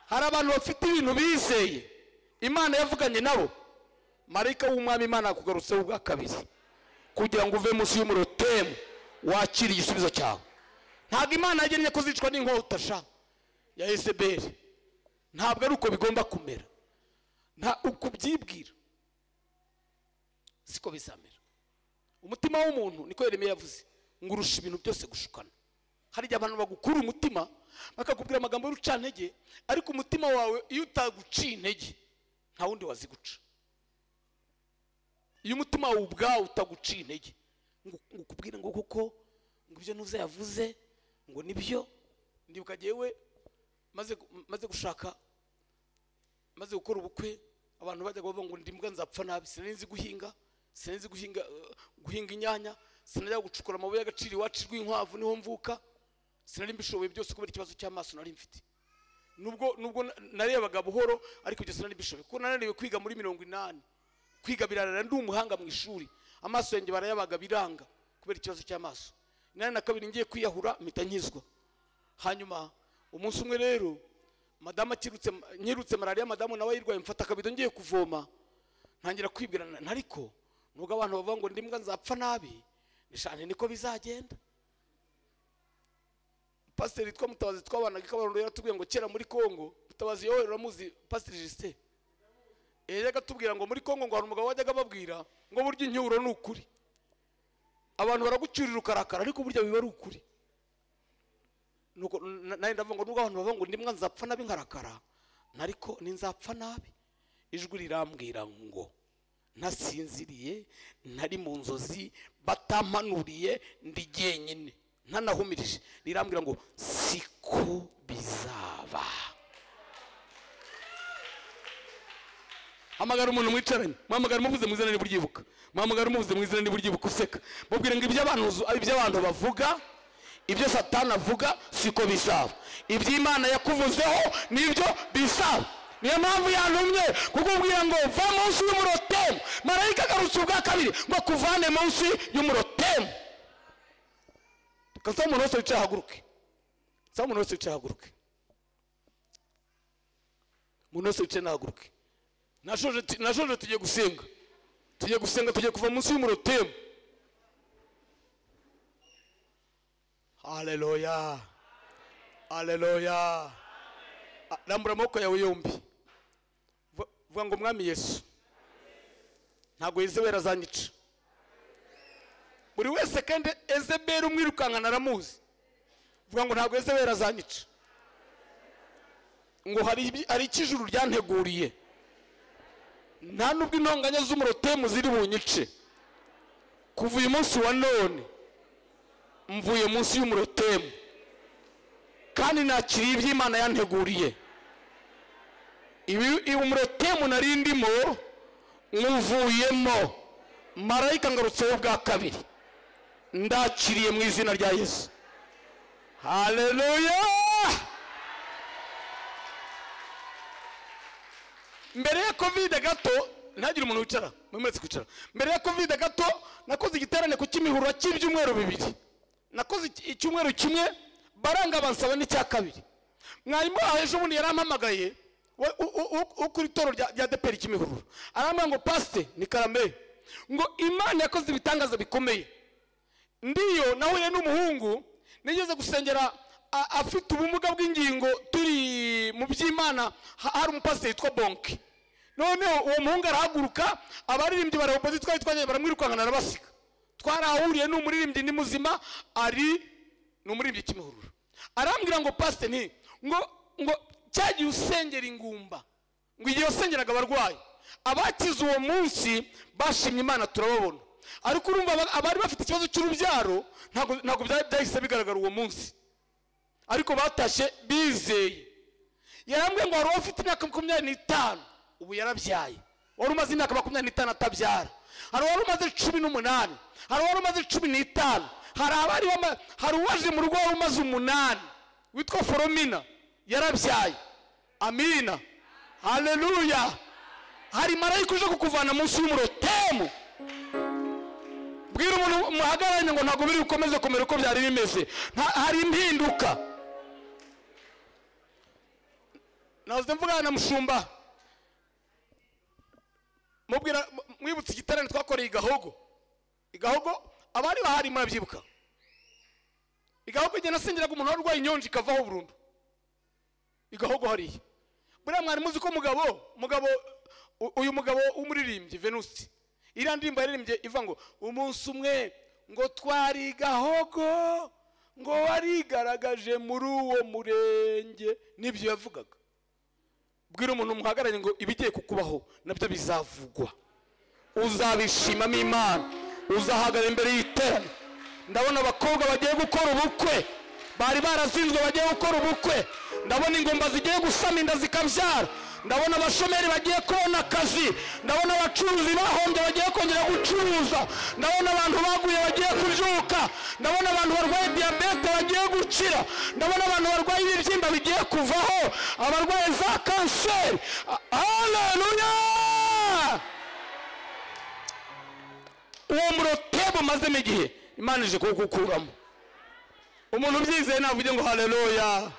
Hari abantu bafite ibintu bizeye Imana yavuganye nabo. Marayika w'umwami Imana akugarutseho ubwa kabiri kugira ngo uve munsi y'umurotemu wakire igisubizo cyawe. Ntabwo Imana yagennye ko uzicwa n'inkota sha ya Yezebeli. Ntabwo ari uko bigomba kumera. Nta ukubyibwira siko bizamera. Umutima w'umuntu niko Yeremiya yavuze ngo urusha ibintu byose gushukana. Hari igihe abantu bagukura umutima bakakubwira amagambo y'urucantege, ariko umutima wawe iyo utaguciye intege nta wundi waziguca. Iyo umutima wawe ubwawe utaguciye intege ngo ukubwire ngo kuko ngo ibyo ntuze yavuze ngo nibyo. Ndibuka jewe maze gushaka, maze gukora ubukwe, abantu bajyaga bavuga ngo ndimbwa nzapfa nabi. Sinari nzi guhinga, sinari nzi guhinga inyanya, sinajya gucukura amabuye y'agaciro iwacu rw'inkwavu niho mvuka. Sinari mbishoboye byose kubera ikibazo cy'amaso nari mfite. Nubwo narebaga buhoro, ariko ibyo sinari mbishoboye kuko nananiwe kwiga muri 80. Kwiga birarara, ndi umuhanga mu ishuri, amaso yanjye barayabaga biranga kubera ikibazo cy'amaso. 82 ngiye kwiyahura mpita nkizwa. Hanyuma umunsi umwe rero madamu akirutse, nyirutse malaria, madamu nawe yirwaye, mfata akabido ngiye kuvoma, ntangira kwibwirana ariko nubwo abantu bavuga ngo ndimbwa nzapfa nabi, nishane niko bizagenda. Pastor yitwa Mutabazi twabanaga ikabarondo yaratubwiye ngo kera muri Kongo, Mutabazi yowe uramuzi Pastor Justin, yajyaga atubwira ngo muri Kongo ngo hari umugabo wajyaga ababwira ngo burya incyuro ni ukuri, abantu baragucyurira ukarakara ariko burya biba ari ukuri. Nuko naye ndavuga ngo nubwo abantu bavuga ngo ndimbwa nzapfa nabi nkarakara, ariko ninzapfa nabi. Ijwi rirambwira ngo ntasinziriye, ntari mu nzozi, batampanuriye, ndi jyenyine, ntanahumirije, rirambwira ngo siko bizaba. Hamagara umuntu mwicaranye, muhamagara umuvuze mu izina niba uryibuka, muhamagara umuvuze mu izina niba uryibuka useka, mubwire ngo ibyo abantu bavuga, ibyo Satani avuga siko bizaba, ibyo Imana yakuvuzeho nibyo bizaba. Niyo mpamvu yantumye kukubwira ngo va munsi y'umurotemu. Marayika agarutse ubwa kabiri ngo akuvane munsi y'umurotemu. Kasaba umuntu wese wicaye ahaguruke. Saba umuntu wese wicaye ahaguruke. Umuntu wese wicaye nahaguruke. Nashoje tugiye gusenga. Tugiye gusenga, tugiye kuva munsi y'umurotemu. Haleluya. Haleluya. Rambura amaboko yawe yombi. Vuga ngo Mwami Yesu, ntabwo Yezebeli azanyica. Buri wese kandi Yezebeli umwirukankana aramuzi. Vuga ngo ntabwo Yezebeli azanyica. Ngo hari icyo ijuru ryanteguriye. Nta nubwo intonganya z'umurotemu ziri bunyice. Kuva uyu munsi wa none mvuye munsi y'umurotemu, kandi nakiriye iby'Imana yanteguriye. Ibi umurotemu nari ndimo nkuvuyemo, marayika ngarutseho bwa kabiri, ndakiriye mu izina rya Yesu. Haleluya. Mbere ya Covid gato, ntagire umuntu wicara, mwemetse kwicara. Mbere ya Covid gato nakoze igiterane ku Kimihurura cy'ibyumweru 2. Nakoze icyumweru kimwe, baranga bansaba n'icya kabiri. Mwarimu ejo bundi yarampamagaye kuri toro rya DPR Kimihurura, arambwira ngo pasite ni Karame, ngo Imana yakoze ibitangaza bikomeye. Ndiyo nahuye n'umuhungu nigeze gusengera afite ubumuga bw'ingingo, turi mu by'Imana, hari umupasiteri witwa Bonke. Noneho uwo muhungu arahaguruka, abaririmbyi barahobozi twari twagiye baramwirukankana arabasiga. Twarahuriye n'umuririmbyi ni muzima, ari n'umuririmbyi Kimihurura. Arambwira ngo pastor nti ngo cyagiye usengera ingumba, ngo igihe wasengeraga abarwayi abakize uwo munsi bashimye Imana turababona. Ariko urumva abari bafite ikibazo cy'urubyaro ntabwo byahise bigaragara uwo munsi, ariko batashye bizeye. Yarambwiye ngo wari ufite imyaka 25 ubu yarabyaye, wari umaze imyaka 25 atabyara, hari wari umaze 18, hari wari umaze 15, hari abari hari uwaje mu rugo wari umaze 8 witwa Foromina yarabyaye. Amina, haleluya. Hari marayika uje kukuvana munsi y'umurotemu. Bwira umuntu muhagararanye ngo ntabwo biri bukomeze kumera uko byari bimeze, hari impinduka. Nahoze mvugana na mushumba mubwira mwibutse igiterane twakoreye Igahogo. Igahogo abari bahari murabyibuka. Igahogo igihe nasengeraga umuntu warwaye inyonji ikavaho burundu. Igahogo hariya. Buriya mwari muzi ko mugabo uyu mugabo w'umuririmbyi Venusi, iriya ndirimbo yaririmbye ivuga ngo umunsi umwe ngo twari Gahogo ngo warigaragaje muri uwo murenge, nibyo yavugaga. Bwira umuntu muhagararanye ngo ibigiye kukubaho nabyo bizavugwa, uzabishimamo Imana, uzahagarara imbere y'iterano. Ndabona abakobwa bagiye gukora ubukwe bari barazinzwe bagiye gukora ubukwe, ndabona ingumba zigiye gusama inda zikabyara, ndabona abashomeri bagiye kubona akazi, ndabona abacuruzi bahombye bagiye kongera gucuruza, ndabona abantu baguye bagiye kubyuka, ndabona abantu barwaye diyabete bagiye gukira, ndabona abantu barwaye ibibyimba bigiye kuvaho, abarwaye za kanseri. Haleluya! Uwo murotebo mazemo igihe Imana ije kuwukuramo. Umuntu ubyizeye navuge ngo haleluya.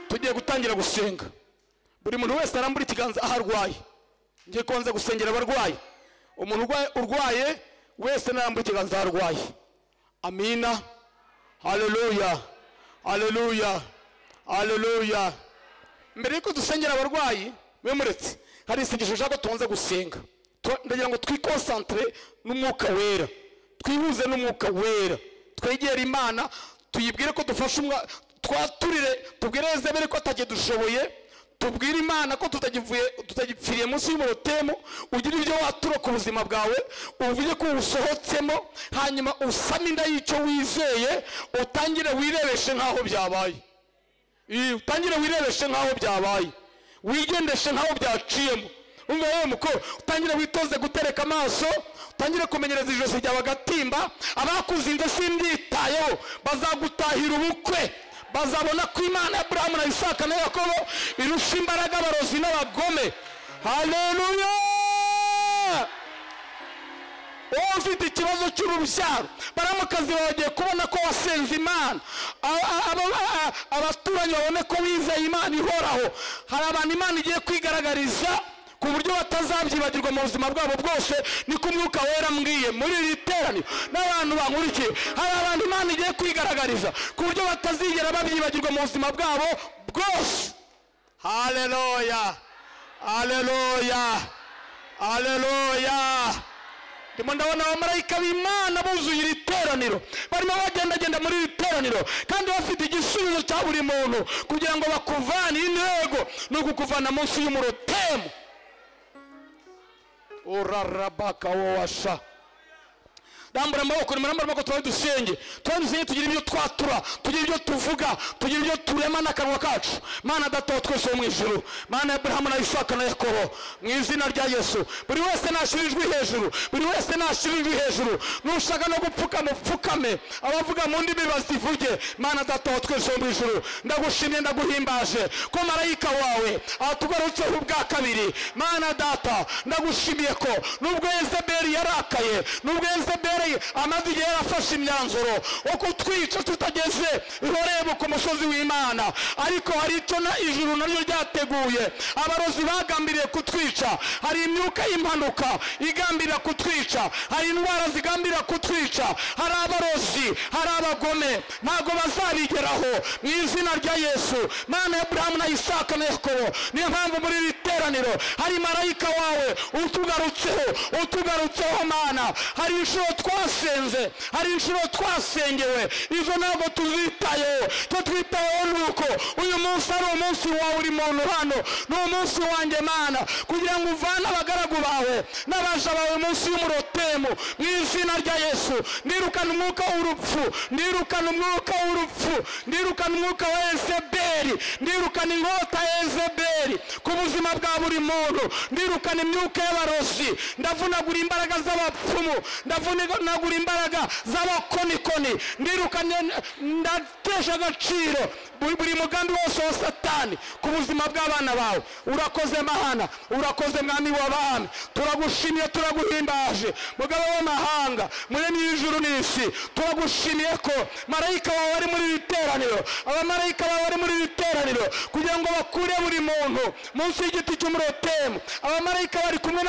Tugiye gutangira gusenga. Buri muntu wese arambura ikiganza aho arwaye. Ngiye kubanza gusengera abarwayi. Umuntu urwaye wese narambura ikiganza aho arwaye. Amina, haleluya, haleluya, haleluya. Mbere yuko dusengera abarwayi, mwe muretse hari isengesho nshaka tubanza gusenga. Ndagira ngo twikonsantre n'umwuka wera, twihuze n'umwuka wera, twegere Imana, tuyibwire ko dufashe twaturire, tubwire Yezebeli ko atagidushoboye, tubwire Imana ko tutagipfiriye munsi y'umurotemu. Ugira ibyo watura ku buzima bwawe, uvuge ko usohotsemo, hanyuma usame inda y'icyo wizeye, utangire wirebeshe nk'aho byabaye. Utangire wirebeshe nk'aho byabaye, wigendeshe nk'aho byaciyemo. Umva yewe muko, utangire witoze gutereka amaso, utangire kumenyereza ijosi ryawe agatimba. Abakuzinze simbyitayeho, bazagutahira ubukwe, bazabona ko Imana ya Aburahamu na Isaka na Yakobo irusha imbaraga abarozi n'abagome. Haleluya! Wowe ufite ikibazo cy'urubyaro, baramukazi bagiye kubona ko wasenze Imana, abaturanyi babone ko wizeye Imana ihoraho. Hari abantu Imana igiye kwigaragariza ku buryo batazabyibagirwa mu buzima bwabo bwose. Niko umwuka wera mbwiye muri iri teraniro n'abantu bankurikiye. Hari abantu Imana igiye kwigaragariza ku buryo batazigera babyibagirwa mu buzima bwabo bwose. Haleluya, haleluya, haleluya. Ndimo ndabona abamarayika b'Imana buzuye iri teraniro, barimo bagendagenda muri iri teraniro, kandi bafite igisubizo cya buri muntu kugira ngo bakuvane. Intego ni ukukuvana munsi y'umurotemu. Urarabaka wowasha. Rambura amaboko, nimurambura amaboko tubaye dusenge. Tubaye dusenge tugira ibyo twatura, tugira ibyo tuvuga, tugira ibyo turema n'akanwa kacu. Mana Data wa twese wo mu ijuru, Mana ya Aburahamu na Isaka na Yakobo, mu izina rya Yesu, buri wese nashyira ijwi hejuru, buri wese nashyira ijwi hejuru. Nushaka no gupfukama upfukame, abavuga mu ndimi bazivuge. Mana Data wa twese wo mu ijuru, ndagushimye ndaguhimbaje ko marayika wawe atugarutseho ubwa kabiri. Mana Data, ndagushimiye ko nubwo Yezebeli yarakaye, nubwo Yezebeli amaze igihe yarafashe imyanzuro wo kutwica tutageze i Horebu ku musozi w'Imana, ariko hari icyo na ijuru naryo ryateguye. Abarozi bagambiriye kutwica, hari imyuka y'impanuka igambirira kutwica, hari indwara zigambirira kutwica, hari abarozi, hari abagome, ntabwo bazabigeraho mu izina rya Yesu. Mana ya Aburahamu na Isaka na Yakobo, niyo mpamvu muri iri teraniro hari marayika wawe utugarutseho, utugarutseho Mana. Hari inshuro twasenze, hari inshuro twasengewe, izo ntabwo tuzitayeho. Icyo twitayeho ni uko uyu munsi ari umunsi wawe, uri muntu hano ni umunsi wanjye Mana, kugira ngo uvane abagaragu bawe n'abaja bawe munsi y'umurotemu mu izina rya Yesu. Ndirukana umwuka w'urupfu, ndirukana umwuka w'urupfu, ndirukana umwuka wa Yezebeli, ndirukana inkota ya Yezebeli ku buzima bwa buri muntu, ndirukana imyuka y'abarozi, ndavunagura imbaraga z'abapfumu, ndavunagura imbaraga z'abakonikoni, ndirukana, ndatesha agaciro buri mugambi wose wa Satani ku buzima bw'abana bawe. Urakoze Mana, urakoze Mwami w'abami, turagushimiye, turaguhimbaje mugabo w'amahanga, muremyi w'ijuru n'isi. Turagushimiye ko marayika wawe ari muri iri teraniro, abamarayika bawe bari muri iri teraniro kugira ngo bakure buri muntu munsi y'igiti cy'umurotemu. Abamarayika bari kumwe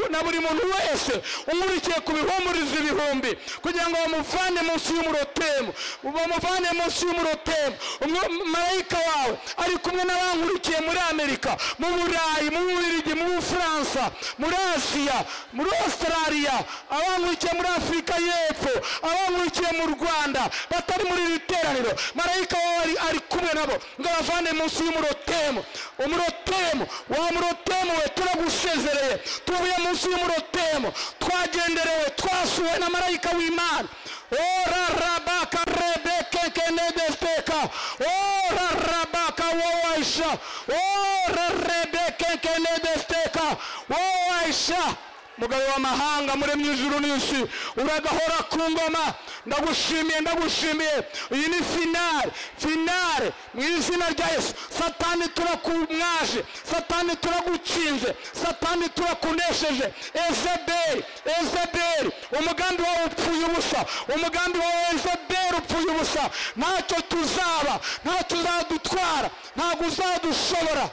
na buri muntu wese umurikiye ku bihumuriza ibihumbi kugira ngo bamuvane munsi y'umurotemu, bamuvane munsi y'umurotemu. Marayika wawe ari kumwe n'abankurikiye muri Amerika, mu Burayi, mu Bubiligi, mu Bufaransa, muri Asiya, muri Australia, abankurikiye muri Afurika y'Epfo, abankurikiye mu Rwanda batari muri iri teraniro. Marayika wawe ari kumwe nabo ngo abavane munsi y'umurotemu. Umurotemu wa murotemu we turagusezereye, tuvuye munsi y'umurotemu, twagenderewe, twasuwe na marayika w'Imana. Ora rabaka rebeke kenedesteka, ora rabaka wowaisha, ora rebeke kenedesteka wowaisha. Mugabo w'amahanga, muremyi w'ijuru n'isi, uragahora ku ngoma. Ndagushimiye, ndagushimiye. Iyi ni finale, finale mu izina rya Yesu. Satani turakumwaje, Satani turagutsinze, Satani turakunesheje. Ezebeli, Ezebeli, umugambi wawe upfuye ubusa, umugambi wawe Ezebeli upfuye ubusa. Ntacyo tuzaba, ntacyo uzadutwara, ntabwo uzadushobora.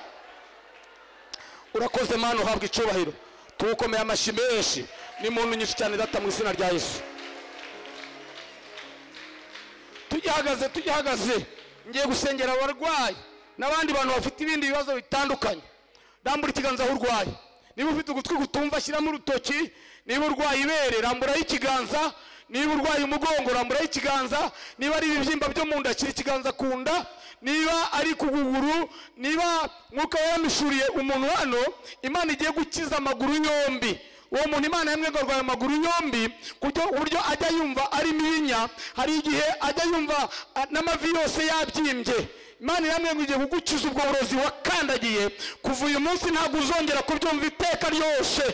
Urakoze Mana, uhabwa icyubahiro. Tukomeye amashyi menshi n'imuntu nyinshi cyane data mu izina rya Yesu. Tugihagaze, tugihagaze, ngiye gusengera abarwayi n'abandi bantu bafite ibindi bibazo bitandukanye. Rambura ikiganza aho urwaye. Niba ufite ugutwi gutumva shyiramo urutoki. Niba urwaye ibere ramburaho ikiganza. Niba urwaye umugongo ramburaho ikiganza. Niba ari ibibyimba byo mu nda shyira ikiganza ku nda. Niba ari ku kuguru, niba mwuka wamishuriye umuntu hano, Imana igiye gukiza amaguru yombi. Uwo muntu Imana yamwe arwaye amaguru yombi ku buryo ajya yumva ari mihinya, hari igihe ajya yumva n'amavi yose yabyimbye. Imana yamwe ngo igiye kugukiza ubwo burozi wakandagiye. Kuva uyu munsi ntabwo uzongera kubyumva iteka ryose,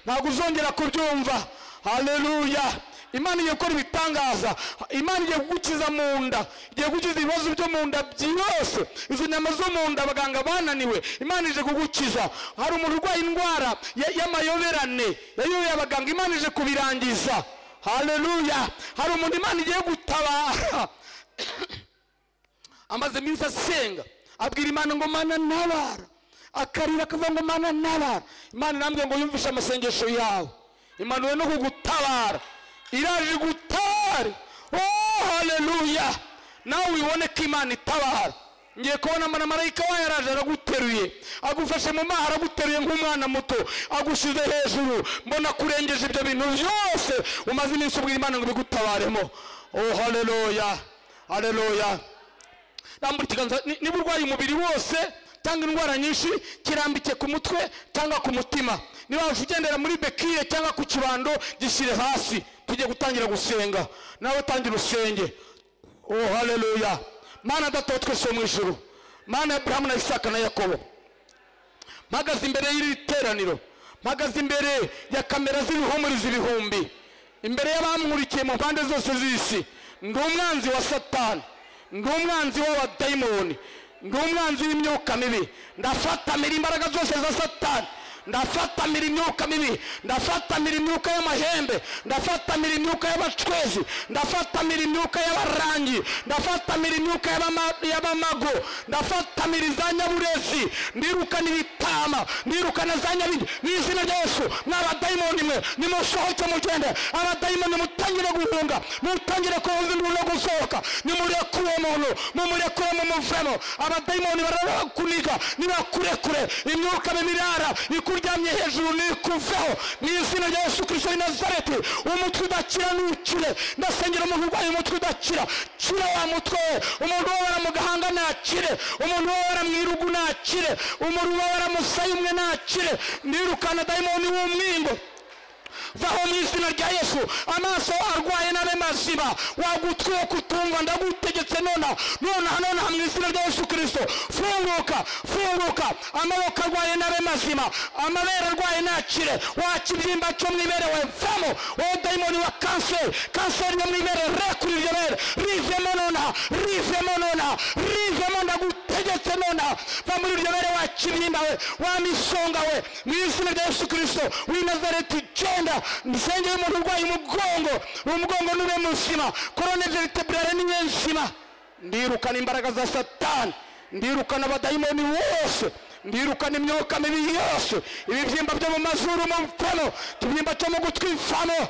ntabwo uzongera kubyumva. Haleluya! Imana igiye gukora ibitangaza. Imana igiye kugukiza mu nda, igiye gukiza ibibazo byo mu nda byose, izo nyama zo mu nda abaganga bananiwe, Imana ije kugukiza. Hari umuntu urwaye indwara y'amayoberane yayobeye abaganga, Imana ije kubirangiza. Haleluya! Hari umuntu Imana igiye gutabara, amaze iminsi asenga abwira Imana ngo Mana ntabara, akarira akavuga ngo Mana ntabara. Imana irambwira ngo yumvishe amasengesho yawe, imanuwe no kugutabara, iraje gutabara. Oh haleluya! Nawe wibone ko Imana itabara. Ngiye kubona mbona marayika wayo yaraje araguteruye, agufashe mu maha, araguteruye nk'umwana muto, agushyize hejuru. Mbona kurengeje ibyo bintu byose umaze iminsi ubwira Imana ngo ibigutabaremo. Oh haleluya, haleluya! Rambura ikiganza. Niba urwaye umubiri wose cyangwa indwara nyinshi, kirambike ku mutwe cyangwa ku mutima. Niba ugendera muri bekiye cyangwa ku kibando, gishyire hasi. Tugiye gutangira gusenga, nawe tangira usenge. Oh haleluya! Mana Data wa twese wo mu ijuru, Mana ya Aburahamu na Isaka na Yakobo, mpagaze imbere y'iri teraniro, mpagaze imbere ya kamera z'ibihumuriza ibihumbi, imbere y'abamurikiye mu mpande zose z'isi. Ndi umwanzi wa Satani, ndi umwanzi w'abadayimoni, ndi umwanzi w'imyuka mibi. Ndafatamira imbaraga zose za Satani, ndafatamira imyuka mibi, ndafatamira imyuka y'amahembe, ndafatamira imyuka y'abacwezi, ndafatamira imyuka y'abarangi, ndafatamira imyuka y'abamago, ndafatamira iza nyaburezi. Ndirukana ibitanda. Intama, ndirukana za nyabindi mu izina rya Yesu. Mw'abadayimoni mwe nimusohoke mugende. Abadayimoni mutangire guhunga, mutangire kuvuza induru no gusohoka. Nimurekure uwo muntu, mumurekure, mumuvemo. Abadayimoni barakuniga, nibakurekure. Imyuka mibi ikuryamye hejuru nikuveho mu izina rya Yesu Kristo w'i Nazareti. Umutwe udakira nukire. Ndasengera umuntu urwaye umutwe udakira, kira wa mutwe we. Umuntu ubabara mu gahanga nakire, umuntu ubabara mu irugu nakire, umuntu ubabara mu musaya umwe nakire. Ndirukana dayimoni w'umwingo, vaho mu izina rya Yesu. Amaso arwaye n'abe mazima. Wagutwi wo kutumva, ndagutegetse nonaha, nonaha, nonaha mu izina rya Yesu Kristo, funguka, funguka. Amaboko arwaye n'abe mazima, amabere arwaye nakire. Wakibyimba cyo mu ibere we, vamo. Wowe dayimoni wa kanseri, kanseri yo mu ibere, rekura iryo bere, rivemo nonaha, rivemo nonaha, rivemo, ndagutegetse nonaha, va muri iryo bere wakibyimba we, wa misonga we, mu izina rya Yesu Kristo w'i Nazareti, genda. Nsengera umuntu urwaye umugongo, umugongo nube muzima, colonne vertébrale nibe nzima. Ndirukana imbaraga za Satani, ndirukana abadayimoni bose, ndirukana imyuka mibi yose. Ibibyimba byo mu mazuru muvemo, ikibyimba cyo mu gutwi mvamo,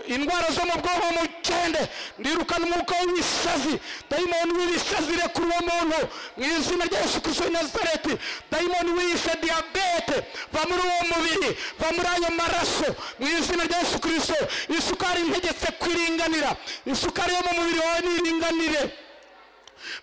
indwara zo mu bwonko mugende. Ndirukana umwuka w'ibisazi, dayimoni w'ibisazi, rekura uwo muntu mu izina rya Yesu Kristo w'i Nazareti. Dayimoni wiyise diyabete, va muri uwo mubiri, va muri ayo maraso mu izina rya Yesu Kristo. Isukari ntegetse kwiringanira, isukari yo mu mubiri wawe niringanire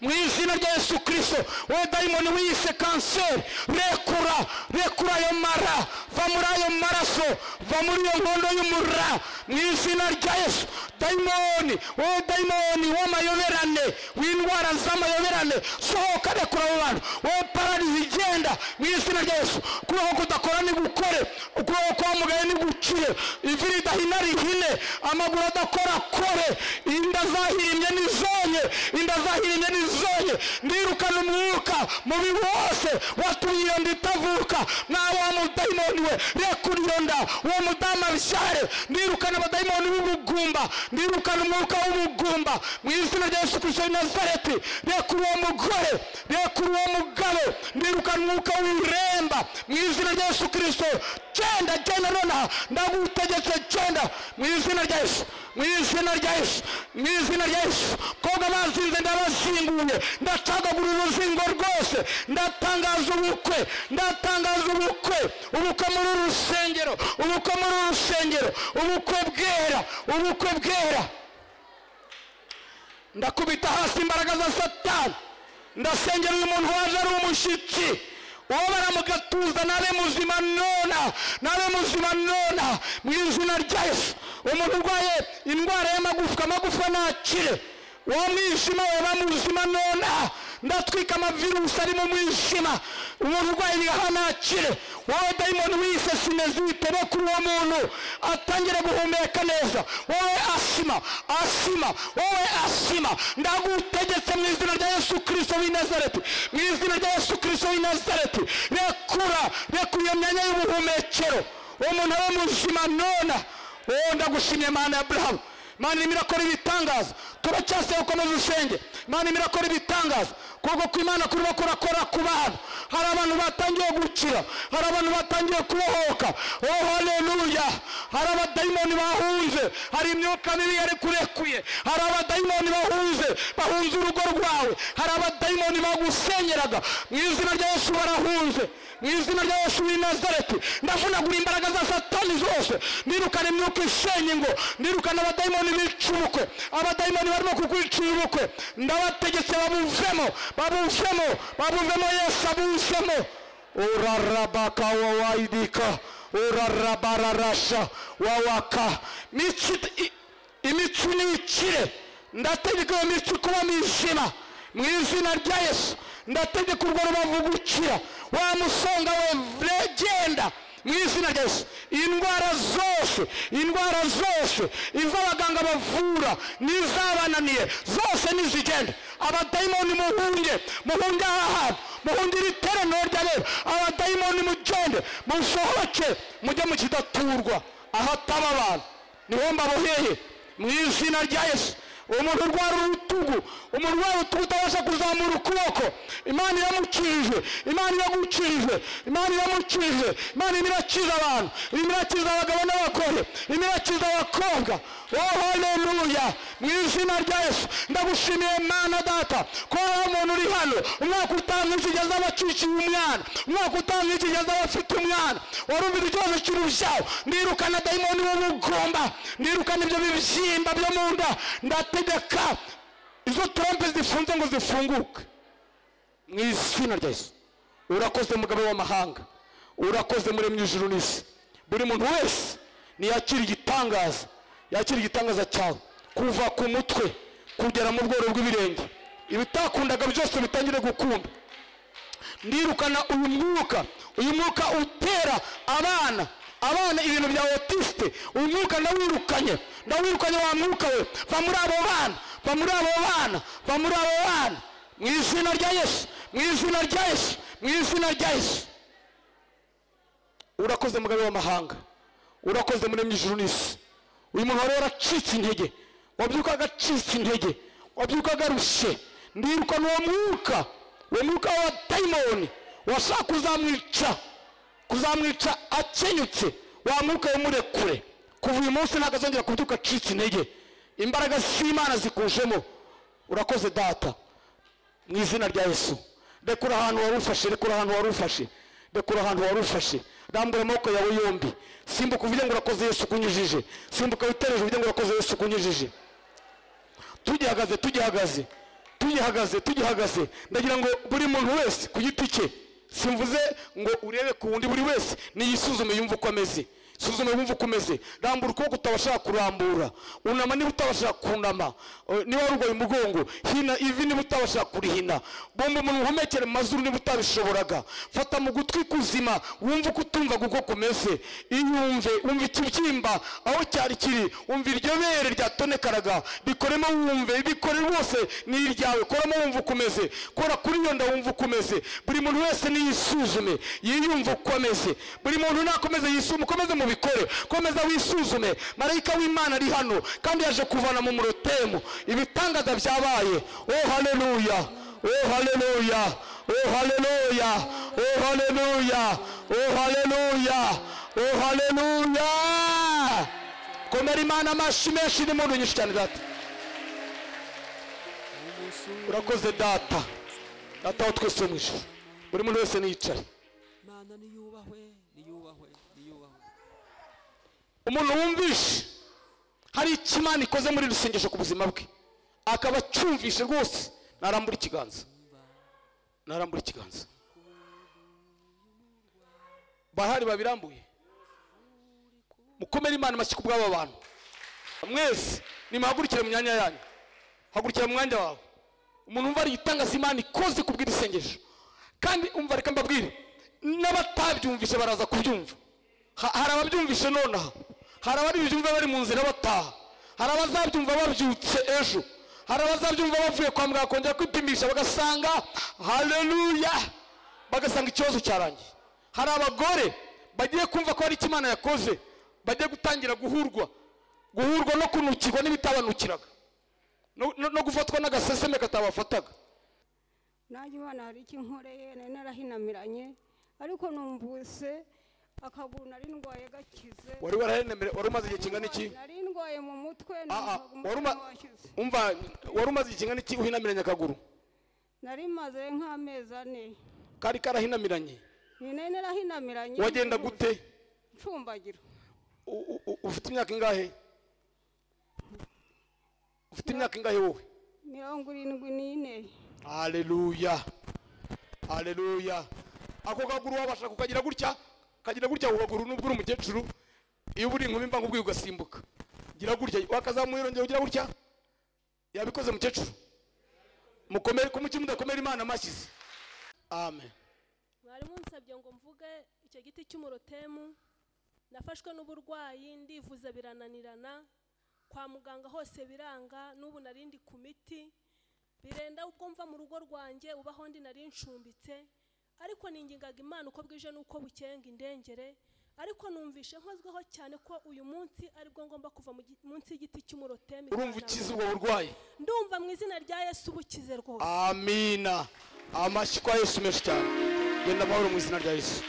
mu izina rya Yesu Kristo. Wowe dayimoni wiyise kanseri, rekura, rekura ayo mara, va muri ayo maraso, va muri iyo nkondo y'umura mu izina rya Yesu. Dayimoni, wowe dayimoni w'amayoberane, w'indwara z'amayoberane, sohoka, rekura abo bantu. Wowe pararizi, igenda mu izina rya Yesu. Ukuboko kudakora nigukore, ukuboko kwamugaye nigukire, ivi ridahina rihine, amaguru adakora akore, inda zahirimye nizonye, inda zahirimye nizonye. Ndirukana umwuka mubi wose watumye iyo nda itavuka. Mwa wa mudayimoni we, rekura iyo nda, uwo mudamu abyare. Ndirukana abadayimoni b'ubugumba, ndirukana umwuka w'ubugumba mu izina rya Yesu Kristo w'i Nazareti. Rekura uwo mugore, rekura uwo mugabo. Ndirukana umwuka w'uremba mu izina rya Yesu Kristo. Genda, genda nonaha, ndagutegetse, genda mu izina rya Yesu, mu izina rya Yesu, mu izina rya Yesu. Koga bazinze ndabazinguye, ndacagagura uruzingo rwose, ndatangaza ubukwe, ndatangaza ubukwe, ubukwe muri uru rusengero, ubukwe muri uru rusengero, ubukwe bwera, ubukwe bwera. Ndakubita hasi imbaraga za Satani. Ndasengera uyu muntu waje ari umushyitsi, ubabara mu gatuza nabe muzima nona, nabe muzima nona mu izina rya Yesu. Umuntu urwaye indwara y'amagufwa, amagufwa nakire. Uwo mwijima waba muzima nona, ndatwika amavirusi ari mu mwijima. Umuntu urwaye ibihaha nakire. Wowe dayimoni wiyise sinezite, rekura uwo muntu atangire guhumeka neza. Wowe asima, asima, wowe asima, ndagutegetse mu izina rya Yesu Kristo w'i Nazareti, mu izina rya Yesu Kristo w'i Nazareti, rekura, rekura iyo myanya y'ubuhumekero, uwo muntu abe muzima nona. Oh, ndagushimye Mana ya Aburahamu. Imana irimo irakora ibitangaza, turacyasaba gukomeza usenge. Imana irimo irakora ibitangaza, ukuboko kw'Imana kurimo kurakora ku bantu. Hari abantu batangiye gukira, hari abantu batangiye kubohoka. Oh haleluya! Hari abadayimoni bahunze, hari imyuka mibi yari kurekuye, hari abadayimoni bahunze, bahunze urugo rwawe, hari abadayimoni bagusenyeraga mu izina rya Yesu barahunze, mu izina rya Yesu w'i Nazareti. Ndavunagura imbaraga za Satani zose, ndirukana imyuka isenya ingo, ndirukana abadayimoni bica ubukwe, abadayimoni barimo kukwicira ubukwe, ndabategetse babuvemo, babuvemo, babuvemo, Yesu abuvemo. Urarabaka wawaidika, urarabararasha wawaka. Imitsi nikire, ndategeka iyo mitsi kuba mizima mu izina rya Yesu. Ndategeka urwo rubavu gukira, wa musonga we genda mu izina rya Yesu. Indwara zose, indwara zose iz'abaganga bavura n'izabananiye zose nizigende. Abadayimoni muhunge, muhunge aha hantu, muhunge iri teraniro ry'abera. Abadayimoni mugende, musohoke, mujye mu kidaturwa ahataba abantu, niho mbaboheye mu izina rya Yesu. Umuntu urwara urutugu, umuntu urwara urutugu utabasha kuzamura ukuboko, Imana iramukije, Imana iragukize, Imana iramukije. Imana irimo irakiza abantu, irimo irakiza abagabo n'abagore, irimo irakiza abakobwa. Oh haleluya, mu izina rya Yesu ndagushimiye Mana Data ko hari umuntu uri hano umwaka utaha nk'ikigeze aba acikiye umwana, umwaka utaha nk'ikigeze aba afite umwana wari ufite ikibazo cy'urubyaro. Ndirukana dayimoni w'ubugumba, ndirukana ibyo bibyimba byo mu nda, ndategeka izo trompe zifunze ngo zifunguke mu izina rya Yesu. Urakoze mugabo w'amahanga, urakoze muremyi ijuru n'isi. Buri muntu wese niyakira igitangaza, yakira igitangaza cyawe kuva ku mutwe kugera mu bworo bw'ibirenge, ibitakundaga byose bitangire gukunda. Ndirukana uyu mwuka, uyu mwuka utera abana ibintu bya autiste, uyu mwuka ndawirukanye, ndawirukanye wa mwuka we, va muri abo bana, va muri abo bana, va muri abo bana, mu izina rya Yesu, mu izina rya Yesu, mu izina rya Yesu. Urakoze mugabo w'amahanga, urakoze muremyi ijuru n'isi. Uyu muntu wari waracitse intege, wabyukaga acitse intege, wabyukaga arushye, ndirukana uwo mwuka, uwo mwuka wa dayimoni washaka kuzamwica akenyutse, wa mwuka wumurekure. Kuva uyu munsi ntabwo azongera kubyuka acitse intege, imbaraga z'Imana zikujemo. Urakoze Data, mu izina rya Yesu. Rekura ahantu wari ufashe, rekura ahantu wari ufashe, rekura ahantu wari ufashe. Rambura amaboko yawe yombi, simbuka uvuge ngo urakoze Yesu kunyujije, simbuka witereje uvuge ngo urakoze Yesu kunyujije. Tugihagaze, tugihagaze, tugihagaze, tugihagaze. Ndagira ngo buri muntu wese ku giti cye, simvuze ngo urebe ku wundi, buri wese niyisuzume yumve uko ameze, suzume wumve uko umeze. Rambura ukuboko utabasha kurambura, unama niba utabasha kunama, niba warwaye umugongo hina ivi niba utabasha kurihina, bomba umuntu uhumekere mu mazuru niba utabishoboraga, fata mu gutwi kuzima wumve uko utumvaga uko kumeze, iyumve, wumve ikibyimba aho cyari kiri, wumve iryo bere ryatonekaraga, bikoremo wumve, bikore rwose ni iryawe, koramo wumve uko umeze, kora kuri iyo nda wumve uko umeze. Buri muntu wese niyisuzume yiyumve uko ameze, buri muntu nakomeze yisuzume, ukomeze mubikore, komeza wisuzume. Marayika w'Imana ari hano kandi yaje kuvana mu murotemu ibitangaza byabaye. Oh haleluya, oh haleluya, oh haleluya, oh haleluya, oh haleluya, oh haleluya. Komera Imana amashyi menshi n'impundu nyinshi cyane. Data urakoze Data, Data wa twese wo mu ijuru. Buri muntu wese niyicare. Mana niyubahwe, niyubahwe, niyubahwe. Umuntu wumvishe hari icyo Imana ikoze muri rusengesho ku buzima bwe, akaba acyumvishe rwose, narambura ikiganza, narambura ikiganza. Bahari babirambuye, mukomere Imana amashyi ku bw'aba bantu. Mwese nimuhagurukire mu myanya yanyu, hagurukira mu mwanya wawe. Umuntu umva ari igitangaza Imana ikoze ku bw'irisengesho, kandi umva, reka mbabwire, n'abatabyumvishe baraza kubyumva. Hari ababyumvishe nonaha, hari abari byumva bari mu nzira bataha, hari abazabyumva babyutse ejo, hari abazabyumva bavuye kwa muganga kongera kwipimisha bagasanga haleluya, bagasanga ikibazo cyarangiye. Hari abagore bagiye kumva ko hari icyo Imana yakoze, bagiye gutangira guhurwa no kunukirwa n'ibitabanukiraga, no gufatwa n'agaseseme katabafataga. Nanjye Imana hari icyo inkoreye, nari narahinamiranye ariko numvise akaguru nari ndwaye gakize. Wari warahenemere, wari umaze igihe kingana iki? Nari ndwaye mu mutwe. Umva, wari umaze igihe kingana iki uhinamiranye akaguru? Nari maze nk'amezi 4. Kari karahinamiranye? Ni nari narahinamiranye. Wagenda gute? Ncumbagira. Ufite imyaka ingahe? Ufite imyaka ingahe wowe? 74. Haleluya, haleluya. Ako kaguru wabasha kukagira gutya, kagira gutya ukaguru nubwo uri umukecuru, iyo uri inkumi mba nkubwiye ugasimbuka. Gira gutya wakazamuye urongera ugira gutya. Yabikoze mukecuru. Mukomere kumuki mudakomera Imana amashyize. Amen. Mwari munsabye ngo mvuge icyo giti cy'umurotemu. Nafashwe n'uburwayi ndivuza birananirana, kwa muganga hose biranga, n'ubu narindi ku miti birenda ubwo mva mu rugo rwanjye ubaho ndi nari ncumbitse, ariko ningingaga Imana uko bwije n'uko bukenga indengere. Ariko numvishe nkozweho cyane ko uyu munsi aribwo ngomba kuva munsi y'igiti cy'umurotemu. Urumva ukize ubwo burwayi? Ndumva mu izina rya Yesu bukize rwose. Amina. Amashyi kwa Yesu menshi cyane. Genda amahoro mu izina rya Yesu.